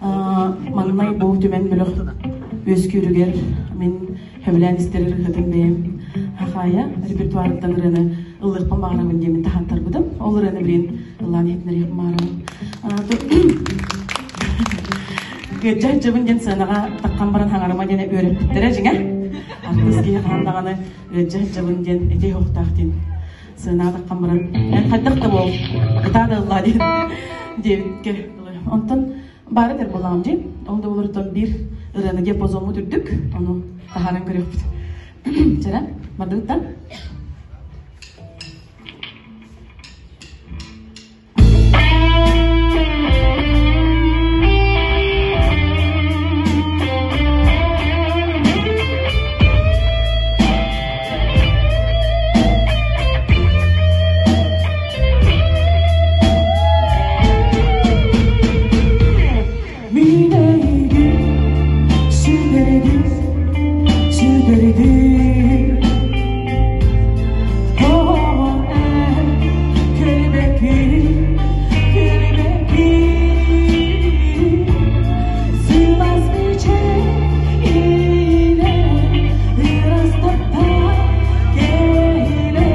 маҥнай бу түмэн бөлөх үөскүүрүгэр мин сөбүлээн истэр ырыаһытым бэйэм Хахаайа репертуарыттан ырыаны ыллыахпын баҕарабын диэммин таһааттарбытым. Ол ырыаны билигин ыллаан иһитиннэриэхпин баҕарабын. Кыадьа сылдьабын диэн сыанаҕа таххан баран хаҥарыма диэн үөрэппиттэрэ дьиҥэ. Артыыс киһи хаһан даҕаны ыадьа сылдьабын диэн ити оһохтоох диэн сыанаҕа таххан баран эн хайдах да буол ытаа да ыллаа диэн диэбиккэ онтон баары этэр буоллаҕым дии ол да олортон биир ырыаны диапазоммут үрдүк ону таһааран көрүөхпүт чэрэ бардыбыт да Сүтэрдим, сүтэрдим Тоҕо эн кэлбэккин, кэлбэккин Сылаас мичээр илэ ырастатта кэлэ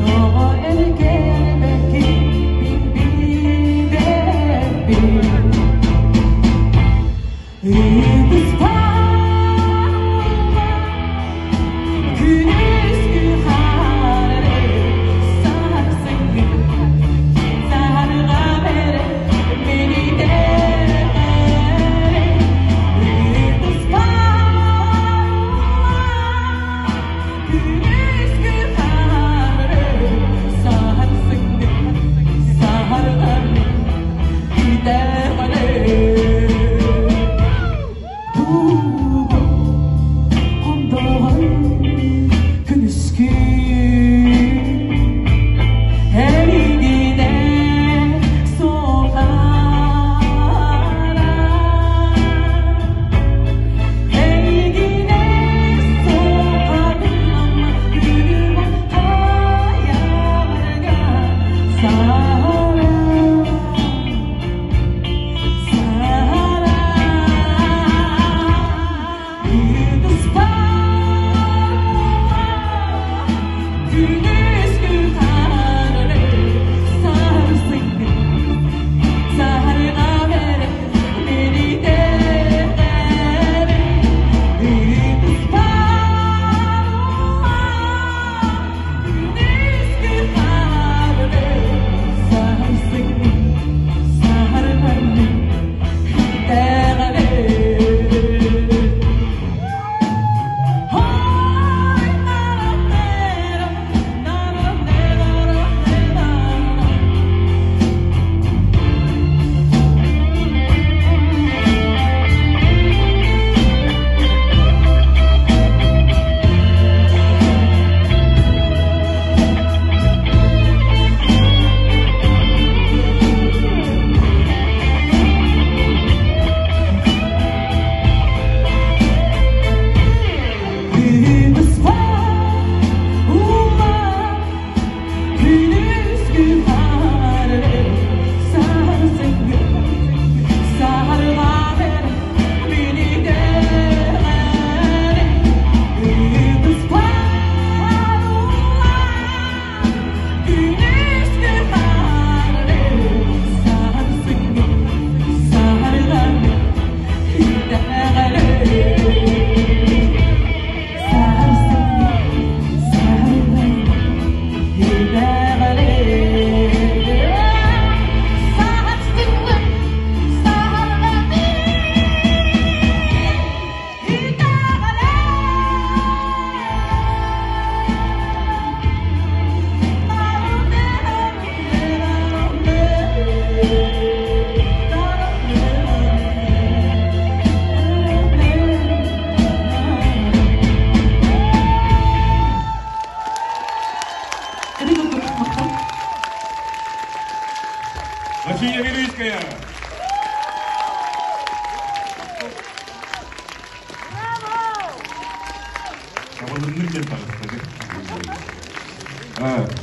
Тоҕо эн кэлбэккин мин билбэппин Күнүскү хаары сарсыҥҥы саһарҕа бэрэ минитээри Күнүскү хаары сарсыҥҥы саһарҕа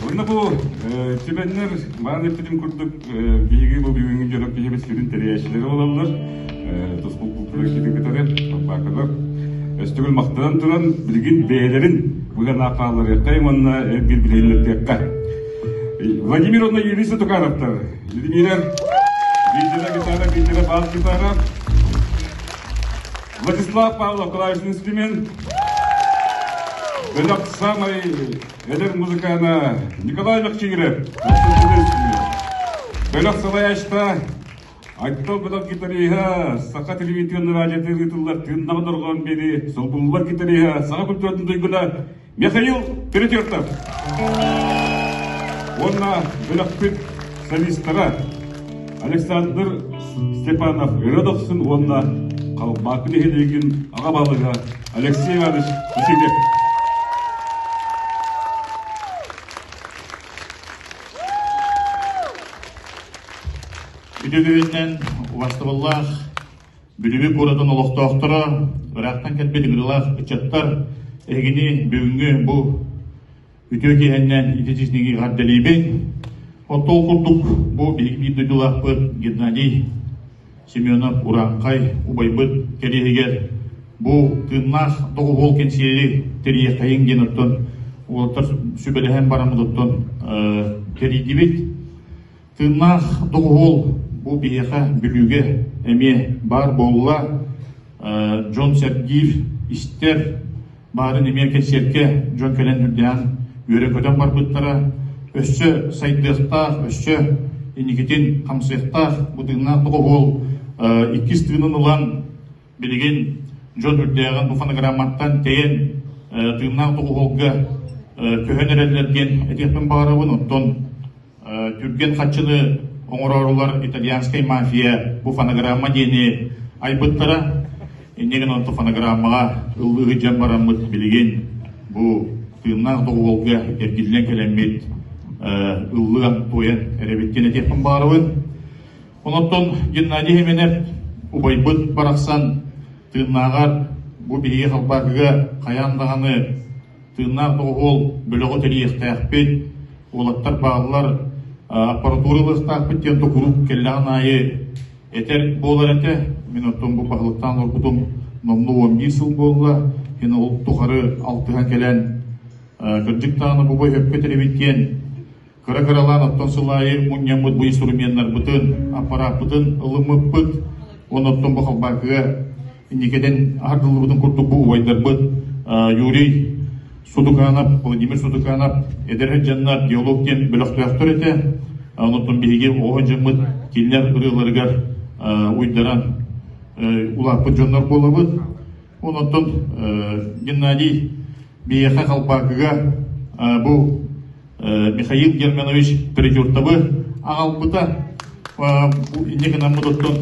Онно бу түмэннэр маан эппитим курдук биһиги бу бүгүҥҥү дьоно киһибит сүрүн тэрийээччилэрэ буолаллар. Тускул култуура киһитин кытары Бакалар өстөгүл махтанан туран билигин бэйэлэрин быган хаалларыаххай уонна эргил билиһиннэртиэххэ. Владимир уонна Юрий Сатукановтар. Владимир биирдэрэ гитара, биирдэрэ бас гитара. Владислав Павлов клавишный инструмент. Бөлөх самай эдэр музыкана Николай Лохчигирев. Бөлөх салайаачта Айтал бөлөх гитариһа, саха телевидениетын радиотын ыытыллар тыыннаҕы дорҕоон биэри солбуллар гитариһа, саха культуратын туйгуна Михаил Перетертов. Уонна бөлөхпүт солистара Александр Степанов Өрө Дохсун уонна Халбаакы нэһилиэгин аҕа баһылыга Алексей Иванович Васильев. Үтүө убастабыллаах Бүлүү куоратын олохтоохторо, ыраахтан кэлбит ыҥырыылаах ыччаттар, эһигини бүгүҥҥү бу үтүө киэһэннэн ити чизниги эҕэрдэлиибин. Оттол курдук бу биһиги биир дойдулаахпыт Геннадий Семенов Урааҥхай убайбыт кэриэһигэр бу тыыннаах доҕуһуол кэнсиэри тэрийиэххэйиҥ диэн оттон уолаттар сүбэлэһэн бараммыт оттон тэрийдибит. Тыыннаах доҕуһуол бу биһиэхэ Бүлүүгэ эмиэ баар буолла. Дьон сэргиир, истэр, баарын эмиэ кэнсиэркэ дьон кэлэн үрдээн үөрэн-көтөн барбыттара. Өссө сайдыахтаах, өссө инникитин хамсыахтаах бу тыыннаах доҕуһуол иккис тыынын ылан билигин дьон үрдээҕин бу фонограмматтан тэйэн тыыннаах доҕуһуолга көһөн эрэллэр диэн этиэхпин баҕарабын. Оттон Түргэн хаччыны оҥороорулар итальянскай мафия бу фонограмма диэни айбыттара. Инньэ гынан онто фонограммаҕа ыллыы сылдьан бараммыт билигин бу тыыннаах доҕуһуолга эргиллэн кэлэммит ыллыан туойан эрэбит диэн этиэхпин баҕарабын. Онон Геннадий Хименев убайбыт барахсан тыыннааҕар бу биһиги Халбаакыга хайаан даҕаны тыыннаах доҕуһуол бөлөҕү тэрийиэхтээхпит, уолаттар бааллар, аппаратура ылыахтаахпыт диэн токурук кэллэҕин аайы этэр буолар этэ. Мин оттон бу баһылыктаан олорбутум номнуо 11 сыл буолла. Кини ол тухары алтыһан кэлэн кырдьык даҕаны бу бөһөккө тэрэбит диэн кыра-кыралаан оттон сыл аайы мунньаммыт бу инструменнарбытын, аппарааппытын ылыммыппыт. Уонна оттон бу Халбаакыга инникитин аһардыллыбытын курдук бу убайдарбыт Юрий Судуканов, Владимир Судуканов эдэр дьоннор диалог диэн бөлөхтөөхтөр этэ. Онтон биһиги оҕо дьоммут кинилэр ырыаларыгар уйдаран улааппыт дьоннор буолабыт. Онтон Геннадий биһиэхэ Халбаакыга бу Михаил Германович Перетертовы аҕалбыта. Инньэ гынаммыт оттон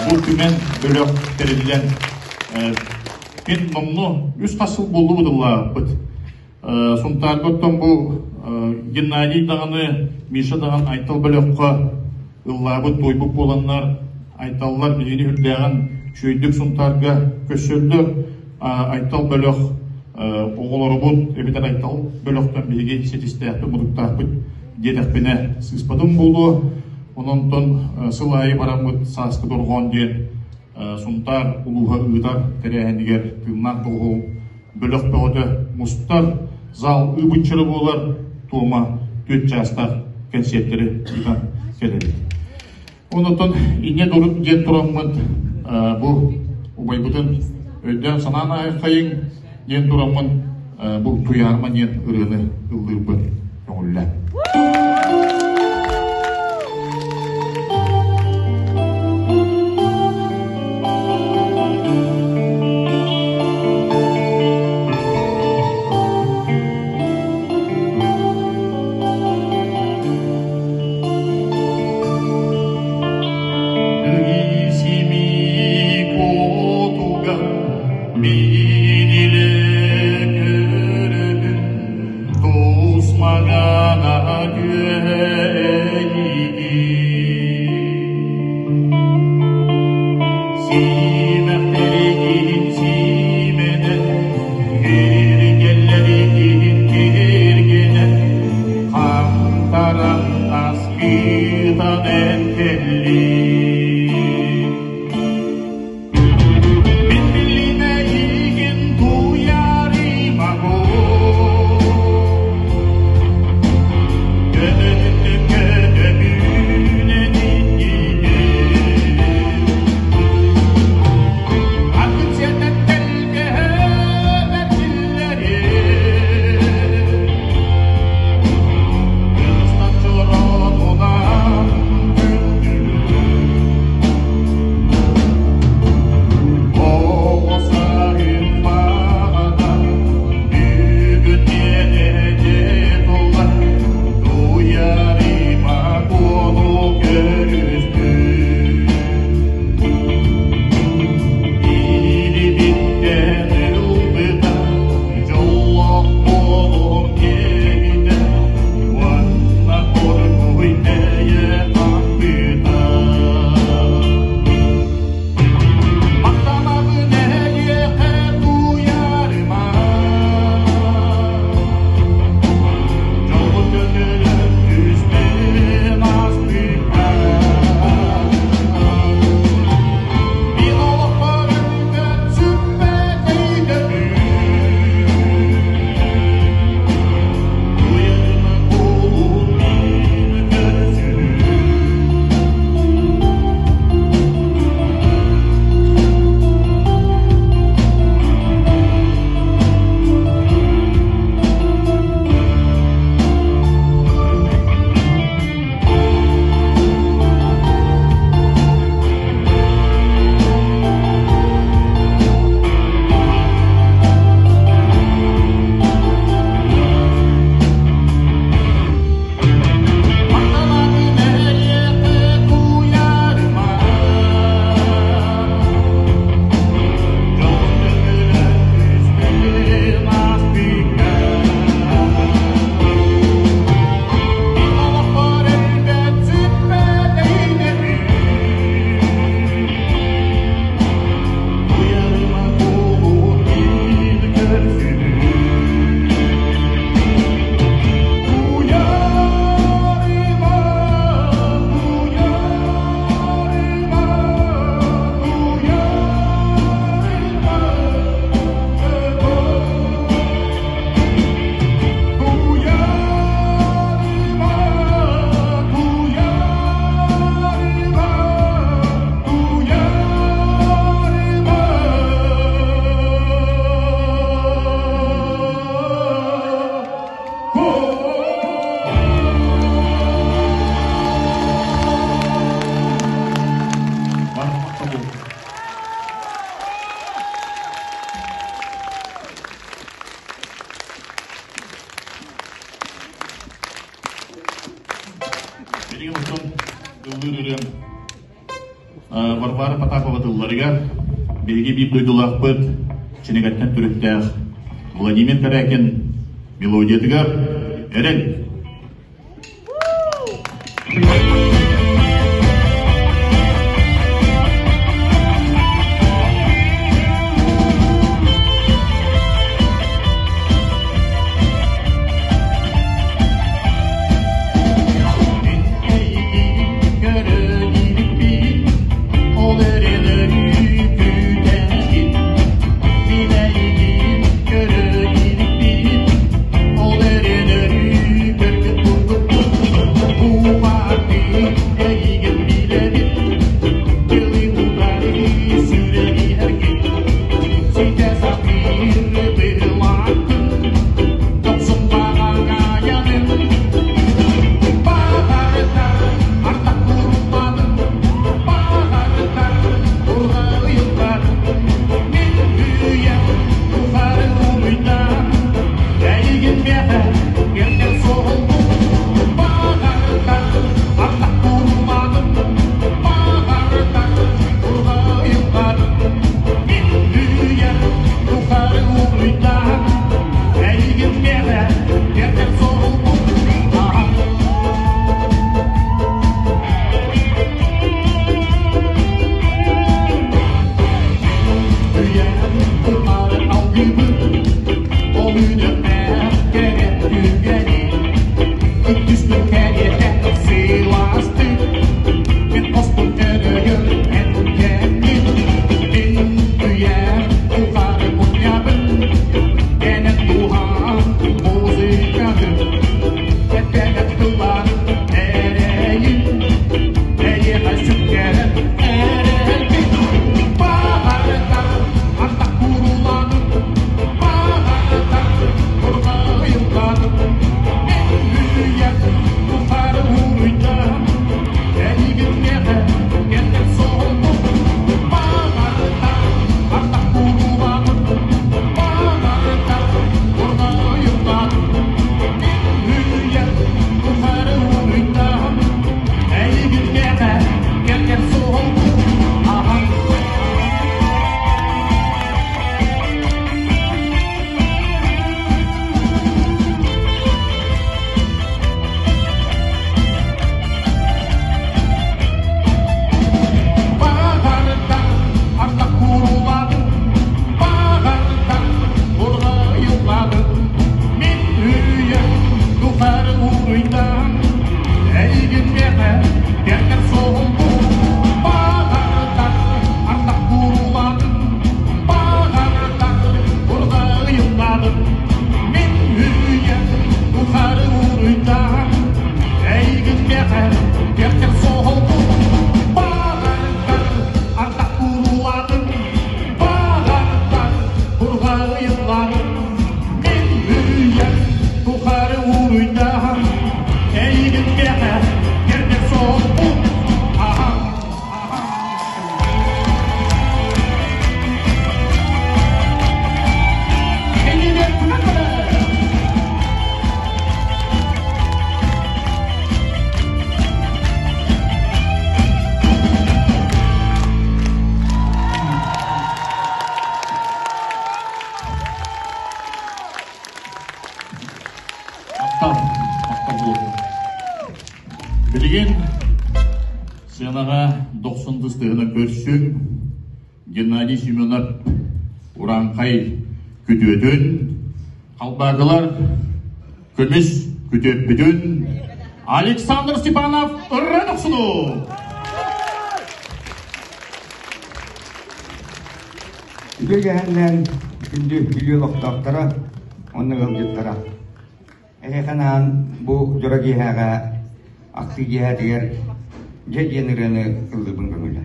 бу түмэн бөлөх тэриллэн мин номнуо үс хас сыл буоллубут ыллаабыппыт. Сунтаарга оттон бу Геннадий даҕаны, Миша даҕаны Айтал бөлөххө ыллаабыт туойбут буоланнар Айталлар биһигини үрдээҕин үчүгэйдик Сунтаарга көрсөллөр. Айтал бөлөх оҕолорубут эбэтэр Айтал бөлөхтөн биһиги ситистээхпит, мутуктаахпыт диэтэхпинэ сыыспатым буолуо. Онон сыл аайы бараммыт сааскы дорҕоон диэн Сунтаар улууһа ыытар тэрээһинигэр тыыннаах доҕуһуол бөлөх бөҕөтө мустар, зал ыы-быччары буолар, туома түөрт чаастаах кэнсиэртэри ыытан кэлэбит. Онтон инньэ диэн тураммыт бу убайбытын өйдөөн-санаан аайхайыҥ диэн тураммын бу Туйаарма диэн ырыаны ыллыырбын көҥүллээн. Билигин оттон ыллыыр ырыам Варвара Потапова тылларыгар биһиги биир дойдулаахпыт Чинэгэттэн төрүттээх Владимир Корякин мелодиятыгар Эрэл. Билигин сыанаҕа дохсун тыстыһына көрсүҥ Геннадий Семенов урааҥхай күтүөтүн, халбаакылар көмүс күтүөппүтүн Александр Степанов ырра дохсуну! Үтүө кэһэннээн күндү Бүлүү олохтоохторо уонна ыалдьыттара. Эһиэхэ анаан бу дьоро киэһээҕэ ахтыы киэһэтигэр дьэ диэн ырыаны ыллыыбын көҥүлэ.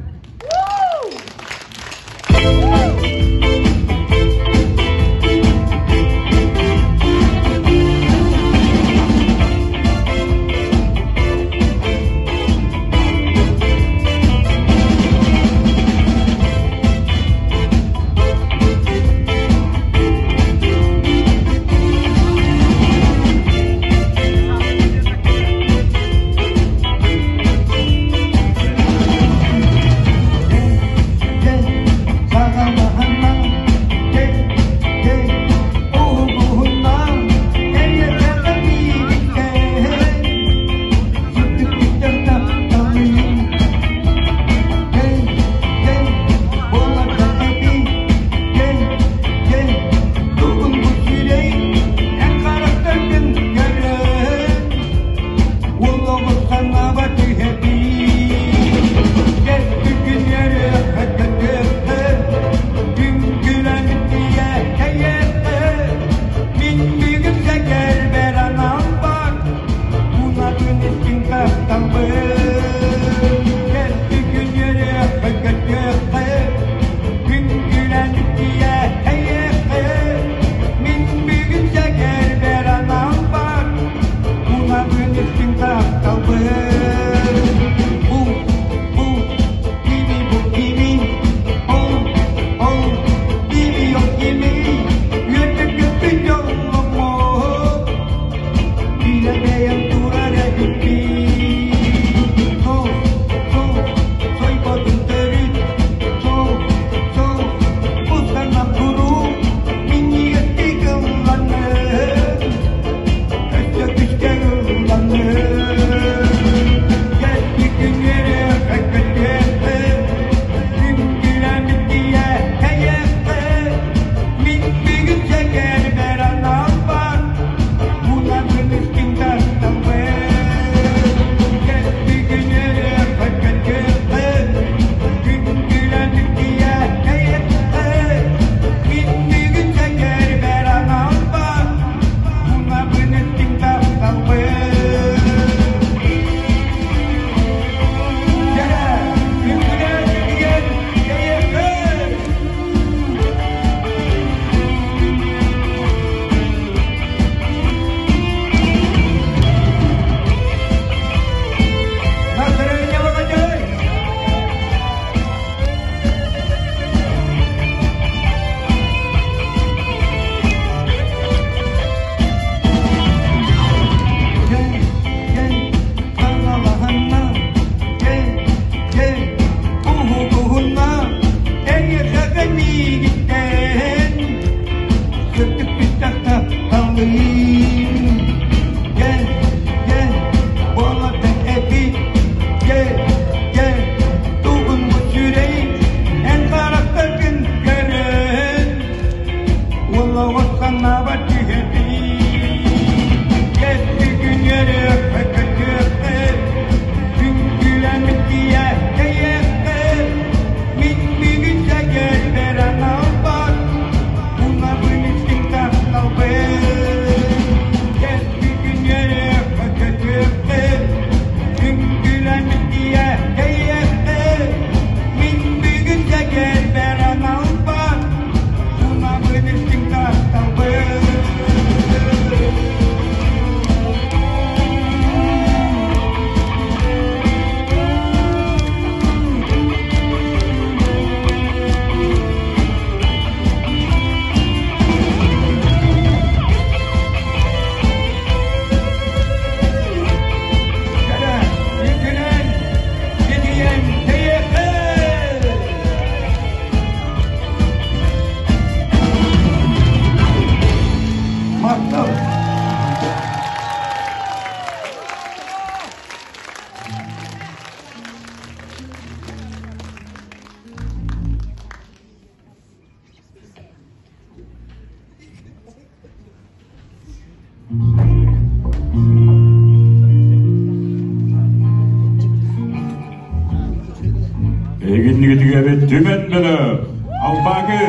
Кэбит Түмэн бөлөх, Албаагы!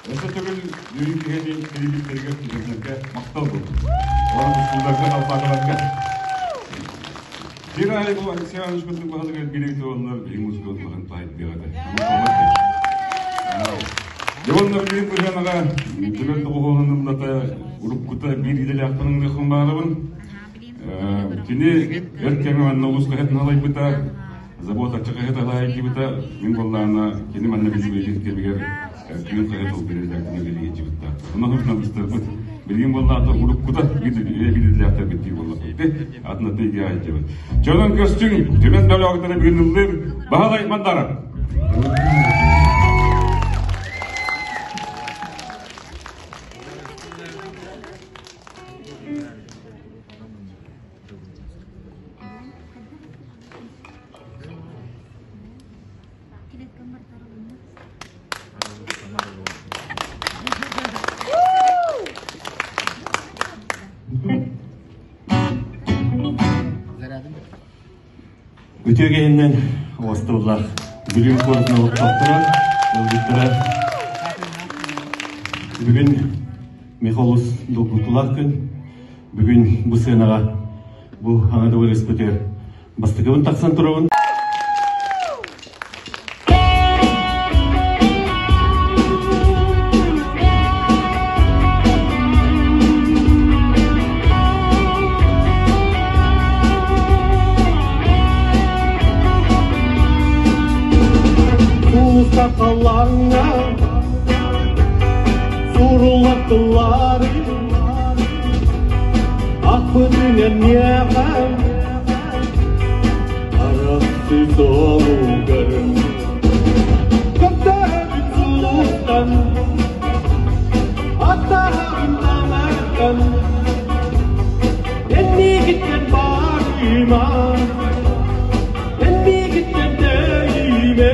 Өссө төгүл бүгүн киһини кирибиттэригэр түбэһэргэ махтал буолуо. Уонна тустууларга, албааталарга. Сир аайы бу Алексей Иванович курдук баһылыгар билигин туоллар биһи музыка улахан таайдыаҕа. Дьоннор биир быһыанаҕа түмэл тоҕуһуолун ыллата уруккута биир идэлээхпин ыҥырыахпын баҕарабын. Кини өр кэми манна улус хаһыатын алайбыта, Забот аччык алаайдыбыта, мин буоллаҕына кини манна билбэйдин кэмигэр күн хайа тыл билэлээхтэн билиһиччибитта. Онно хуртан быстарбыт. Билигин буоллаҕа уруккута билиллээхтэрбит дии буоллахпыт. Атын атын идея Чонон көстүҥ, түмэн бөлөҕүтэрэ бүгүн ыллыыр Баһылай Мандаров. Үтүө киһиннэн уостубуллаах Бүлүү куоратын олохтоохторо, ыалдьыттара бүгүн миэхэ олус долгутуулаах күн. Бүгүн бу сыанаҕа бу аҥа дыбарыаспытыгар бастакыбын тахсан турабын. Сакалларыңа сурулаттылары Ақ миэхэ арахсы солугарым Көптөбүт сулустан аттаһабын таҥартан Эннигиттен барыма Эннигиттен тэйиме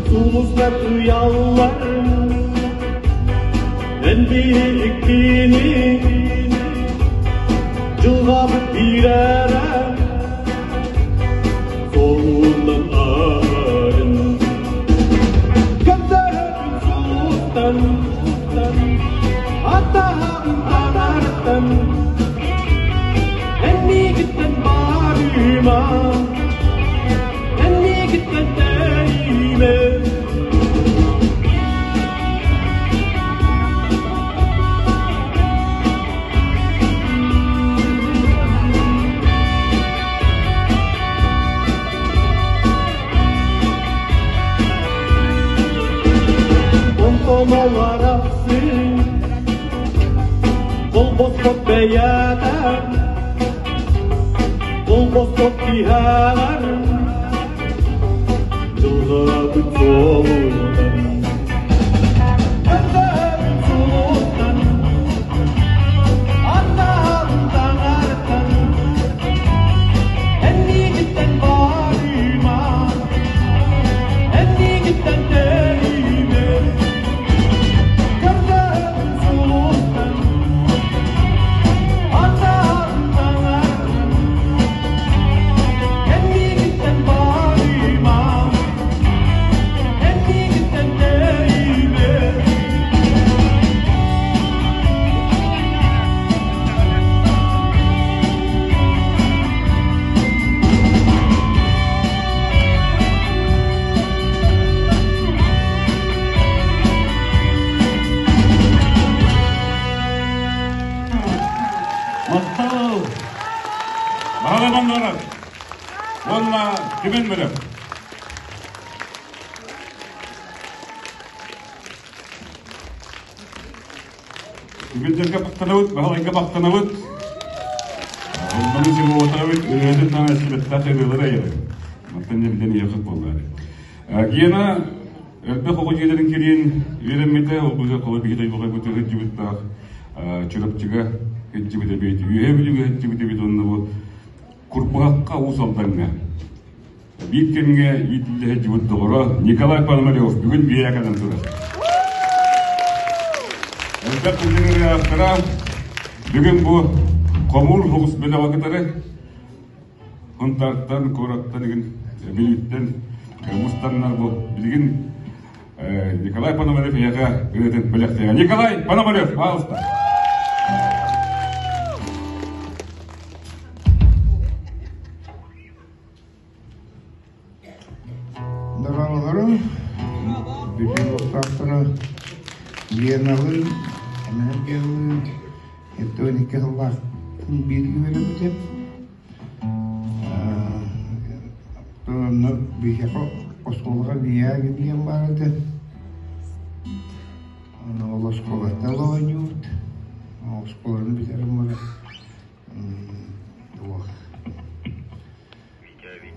Сулустар ыяллар Эн биһиккини Жылҕабыт биирэрэ Солунан ааһарын Көптөһөбүн сулустан Аттаһабын таҥараттан Эн миигиттэн барыма Эн миигиттэн тэйиме Онтон арахсын Колбоспот бэйэтэ Колбоспот киһэлэр Жылҕабыт суолунан Көтөбүт сулустан Аттаһабын таҥараттан Эн миигиттэн барыма Эн миигиттэн тэйиме Көтөбүт сулустан Аттаһабын таҥараттан Эн миигиттэн барыма Эн миигиттэн тэйиме Махтал! Бағаламаннары! Онна кимен бөлек? Үгүлдерге бақтанабыт, бағалайга бақтанабыт. Оннаны симуотабыт, өйөтүн таңа сибеттах ырыылары айыры. Мантан не билен яхыт боллары. Гена элбэх оҕо дьиэлэрин кириэн үөрэммитэ, ол быга кола биһи дойбуга бу тыһыт Чурапчыга хыджыбыт эбит, үөһэ бүлүгэ хыджыбыт эбит, онно бу Курбуһахха уус алдаҥҥа. Биир кэмҥэ иитиллэ сылдьыбыт доҕоро Николай Пономарев бүгүн биэрэ кэлэн турар. Элбэх ырыаахтара бүгүн бу хомуур соҕус бөлөҕө кытары Хунтартан, куораттан игин Бүлүүттэн мустаннар бу билигин Николай Пономарев эйиэхэ ырыатын бэлэхтиэҕэ. Николай Пономарев, пожалуйста. Дорооболору, бүтүн олохтоохторо Геналыын, Энергиялыын, 72 сыллаахтан бииргэ үөрэммитим. Онно биһиэхэ оскуолаҕа Виягин диэн баар этэ. Ону ол оскуолаттан оонньуубут. Оскуоланы бүтэрэн баран туох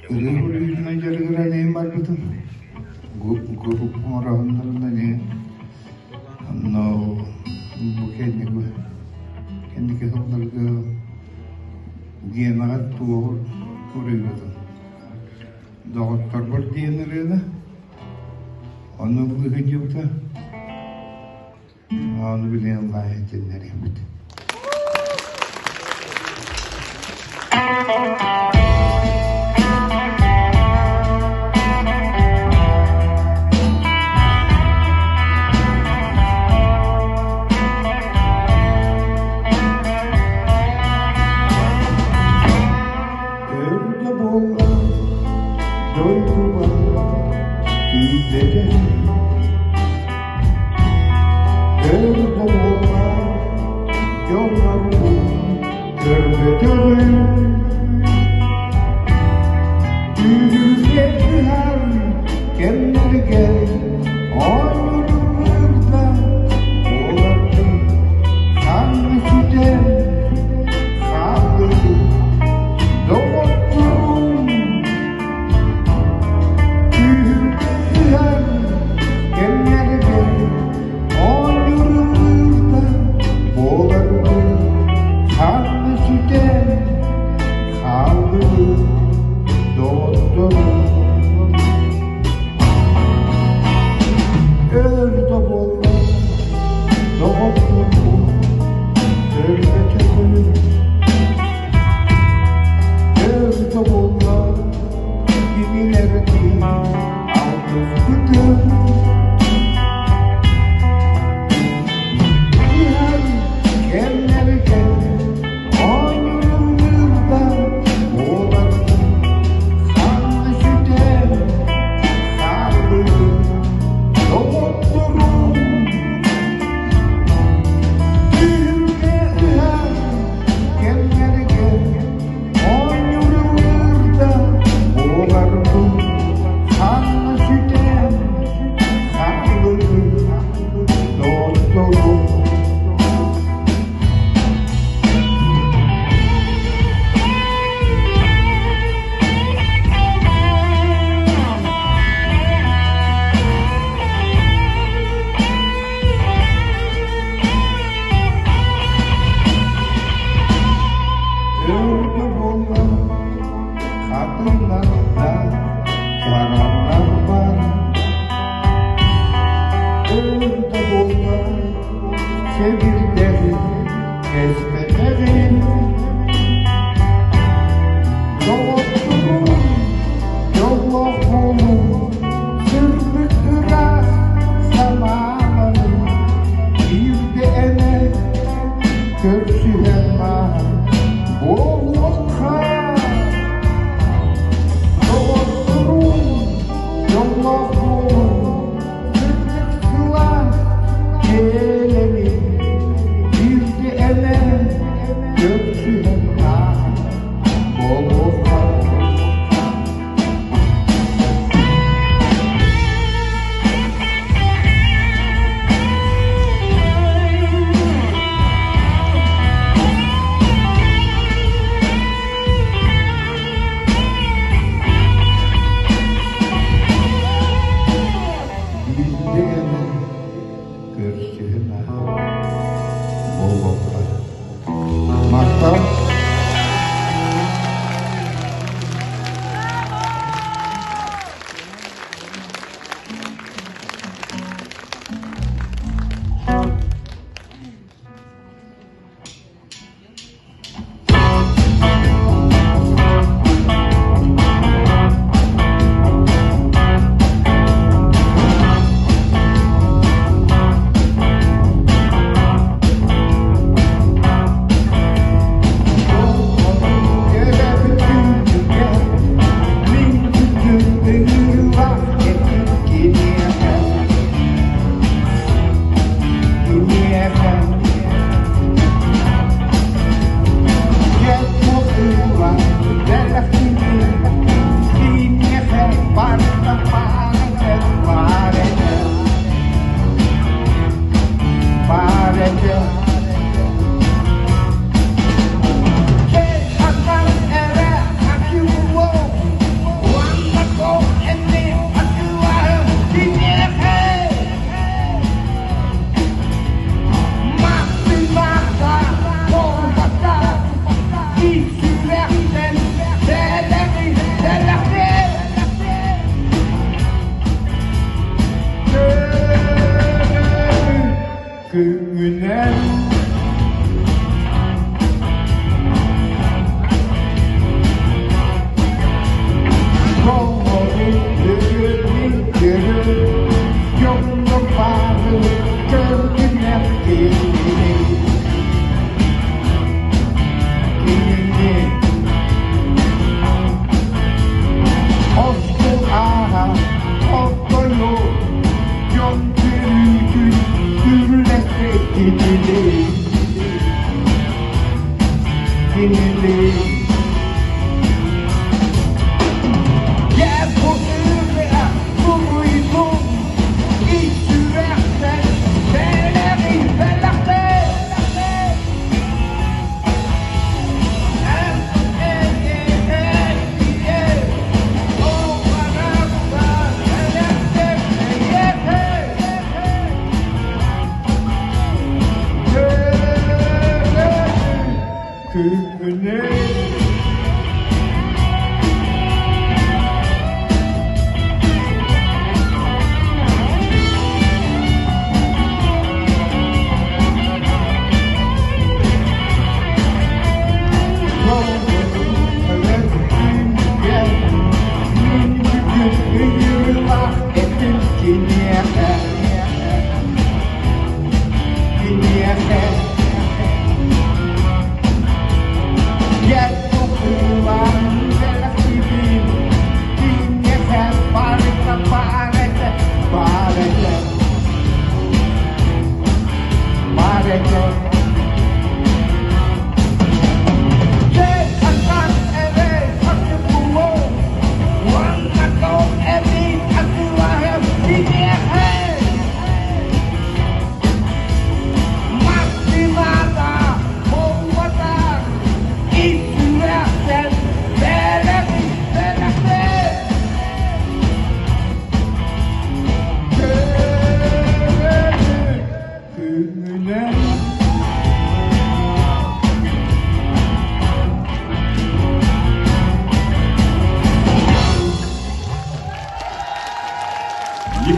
Ырыа көрүүтүнэн дьарыгыран эһин барбытым. Группа оҥороһуннарынан эһин. Онно бу кэнники кэнники сылларга Генаҕа туоҕу суруйбутум. Доҕотторбор диэн ырыаны. Ону ыллыы сылдьыбыта. Ону билигин лааһын төннөрүөхпүт. Өргө буолла дойдубар тиийбэтэ Өргө буолла дьоннорбун көрбөтөҕүм Түүнүгэ ыһар кэмнэргэ оонньуурда буолардым ханна сүтэн хааллыгыт доҕотторум Түүнүгэ ыһар кэмнэргэ оонньуурда буолардым ханна сүтэн хааллыгыт доҕотторум Өр да буолла доҕотторбун көрбөтөҕүм Өр да буолла кинилэрдиин алтыспытым Иһэр кэмнэргэ оонньуурда буоларбын ханна сүтэн хааллыгыт доҕотторум Түһүлгэ ыһар кэмнэргэ оонньуурда буоларбын ханна сүтэн хааллыгыт доҕотторум Өргө буолла хатыҥнарда чараҥнар бар Өр да буолла сэбирдэҕи кэспэтэҕим Доҕотторум дьоллоох буолуҥ сырдык ыраас санаалары биирдэ эмэ көрсүһэн баар буолуохха Доҕотторум дьоллоох буолуҥ сырдык сылаас дьиэлэри биирдэ эмэ көрсүһэн баар буолуохха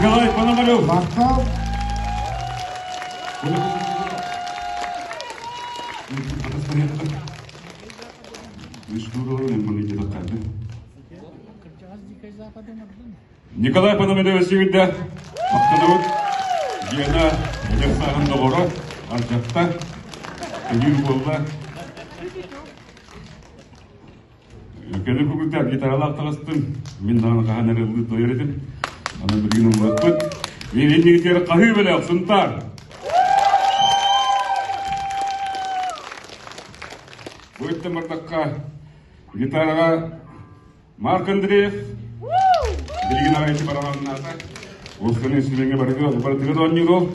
Николай Пономарев. Махтал. Николай Пономарев сүйірді. Мақтанабыт. Гена эдэр сааһын доҕоро, ардьатта, өйүүр буолла. Кэлин күгүтэ гитаралаах таҕыстым. Мин даҕаны хаһан эрэ ыллыы туойар этим. Онон билигин ыллаппыт. Мин иннигитигэр хаһыы бэлэх Сунтаар. Бу өттөн бардахха гитараҕа Марк Андреев билигин аҕай барабаннаата. Уосканы инструменҥа барыга барытыгар оонньуур ол.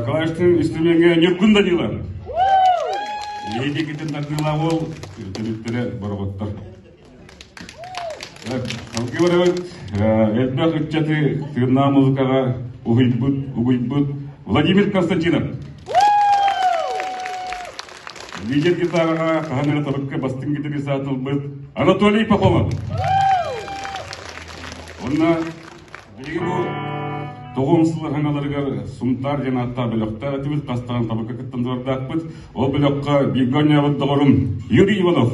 Клавиштын инструменҥа Ньургун Данилов. Эһиги тардыылаах уол төрүттэрэ бороҕоттор. Салгыы барабыт. Элбэх ыччаты тыыннаах музыкаҕа уһуйбут, угуйбут Владимир Константинов. Лидер гитараҕа хаһан эрэ табыкка бастыҥ гитарист ылбыт Анатолий Пахомов. Онно биһиги бу тоҕус сыл хаҥаларыгар Сунтаар диэн ааттаах бөлөхтөөх этибит, хастаан табыкка кыттан турардаахпыт. Ол бөлөххө бииргэ оонньообут доҕорум Юрий Иванов.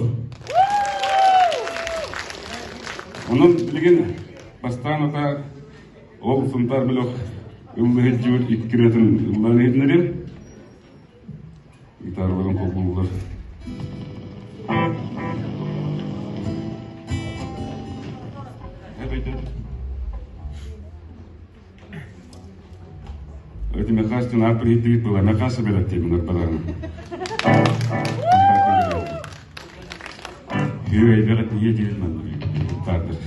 Онон билигин бастаан ата ол Сунтаар бөлөх ыллыһыт икки ырыатын ыллаан иһитиннэрим. Гитараларын холбууллар. Эти Михастин ар приһиттибит была, Михаса белэктиэмин арбалааны. Үөйбэҕэ тиийэ диэн манна тардыр.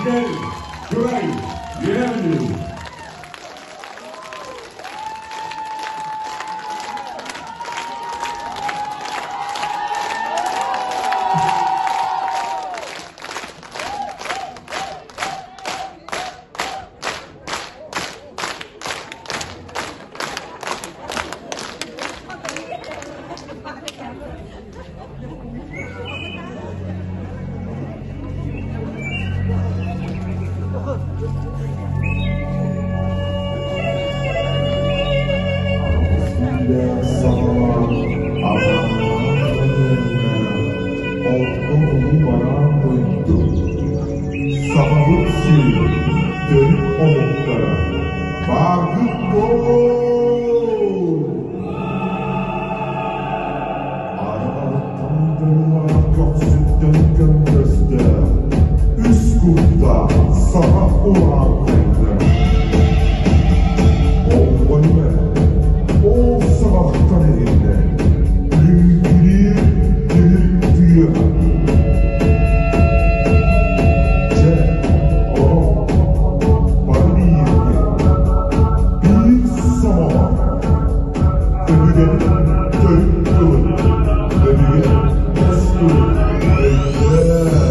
Иитэр Дурай Үөһээ Сахабыт сирин төрүт омуктара бааргыт буол! Арҕаҕыттан көхсүттэн көмнөстөөх, үс курдаах саха ураанньыга. Оҕонньор ол саҕахтан иһиллэр лүҥкүрүүр тимир тыаһа. Дьэ, онон бары бииргэ, биир сомоҕо өбүгэбит төрүт тылын, өбүгэ кэс тылын өйдөөн.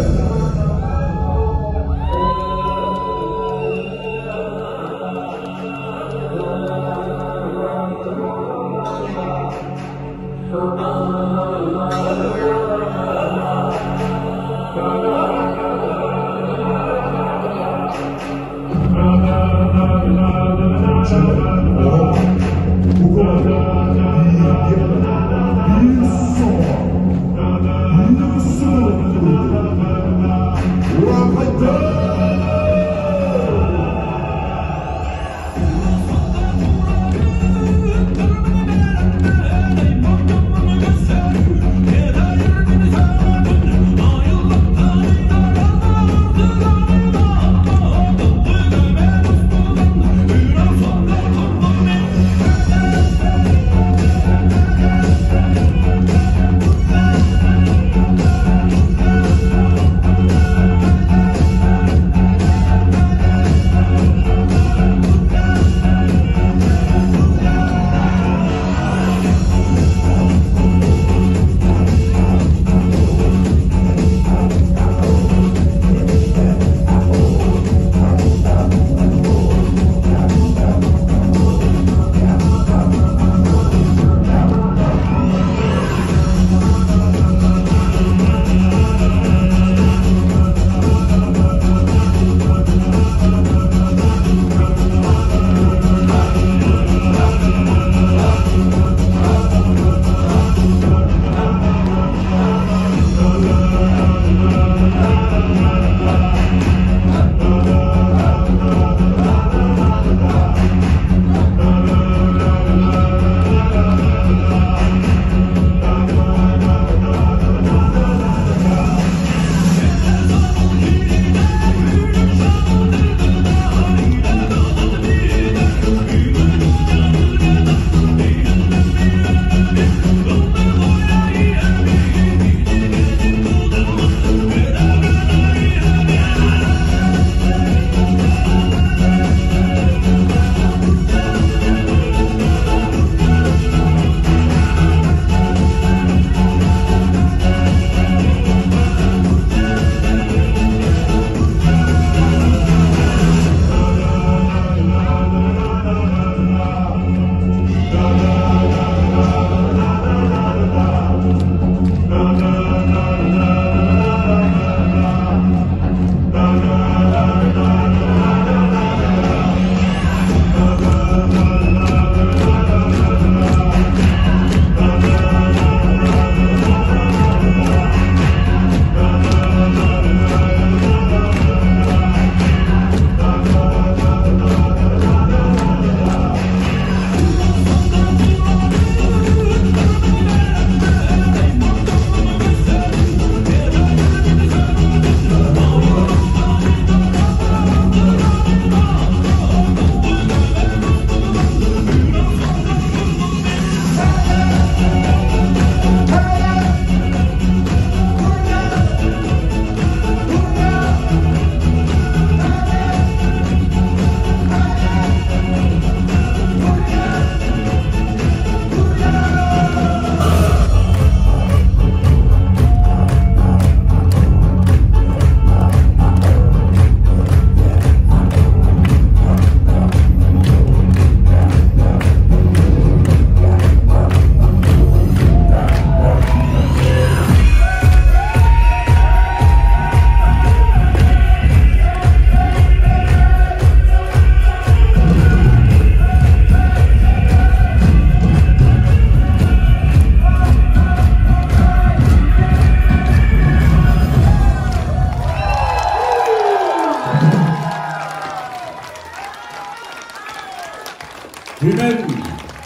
Түмэн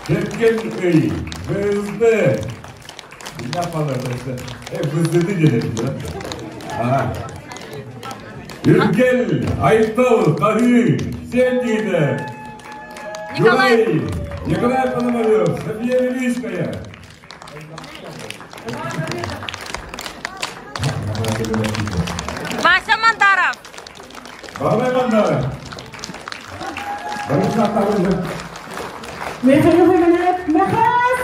Тэрген Ый, ВСД. ВСД диэн Үргэл, Айтал, Хаһыы, Сен диэтэ. Николай. Николай Пономарев, София Величкая. Вася Мандаров. Бабай Мандаров. Михаил Иванович, Михас!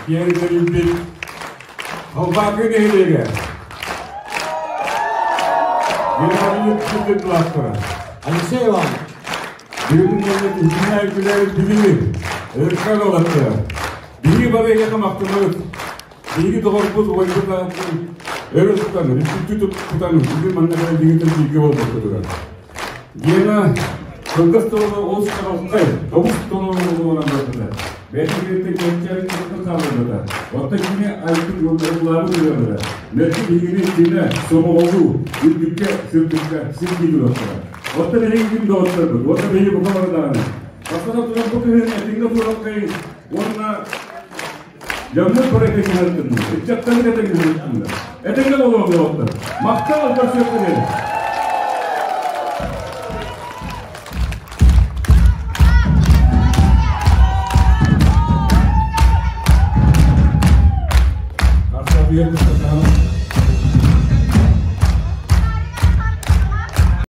Киэри тэрийбит Халбаакы нэһилиэгэ Геннадий Кылаастара Алексей Иванович. Бүгүн күннээ күлээбит билими ырыкка олаттыра. Биһиги бары эйиэхэ махтанабыт. Биһиги доҕорбут убайбыт аатын өрө тутан, үрдүктүү тутан бүгүн манна кэлэн биһигиттэн бииргэ буолбуппутугар. Гена кылгас тылына олус чаҕылхай, тобус толору буолан барбыта. Бэйэтин кэнчээри кытта хаалбыта. Оттон кини айбыт ыллаабыт ырыалара мэлдьи биһигини түмэ, сомоҕолуу, үрдүккэ, сырдыкка сирдии туруохтара. Оттон эһиги ким доҕотторбут, уонна биһиги бука бары даҕаны. Бастатан туран бу кыһын этиҥҥэ туораххайын уонна Дьоммут бары этэҥҥэ ыччаттары этэҥҥэ Этэҥҥэ буолуо доҕоттор. Махтал көрсүөххэ диэри.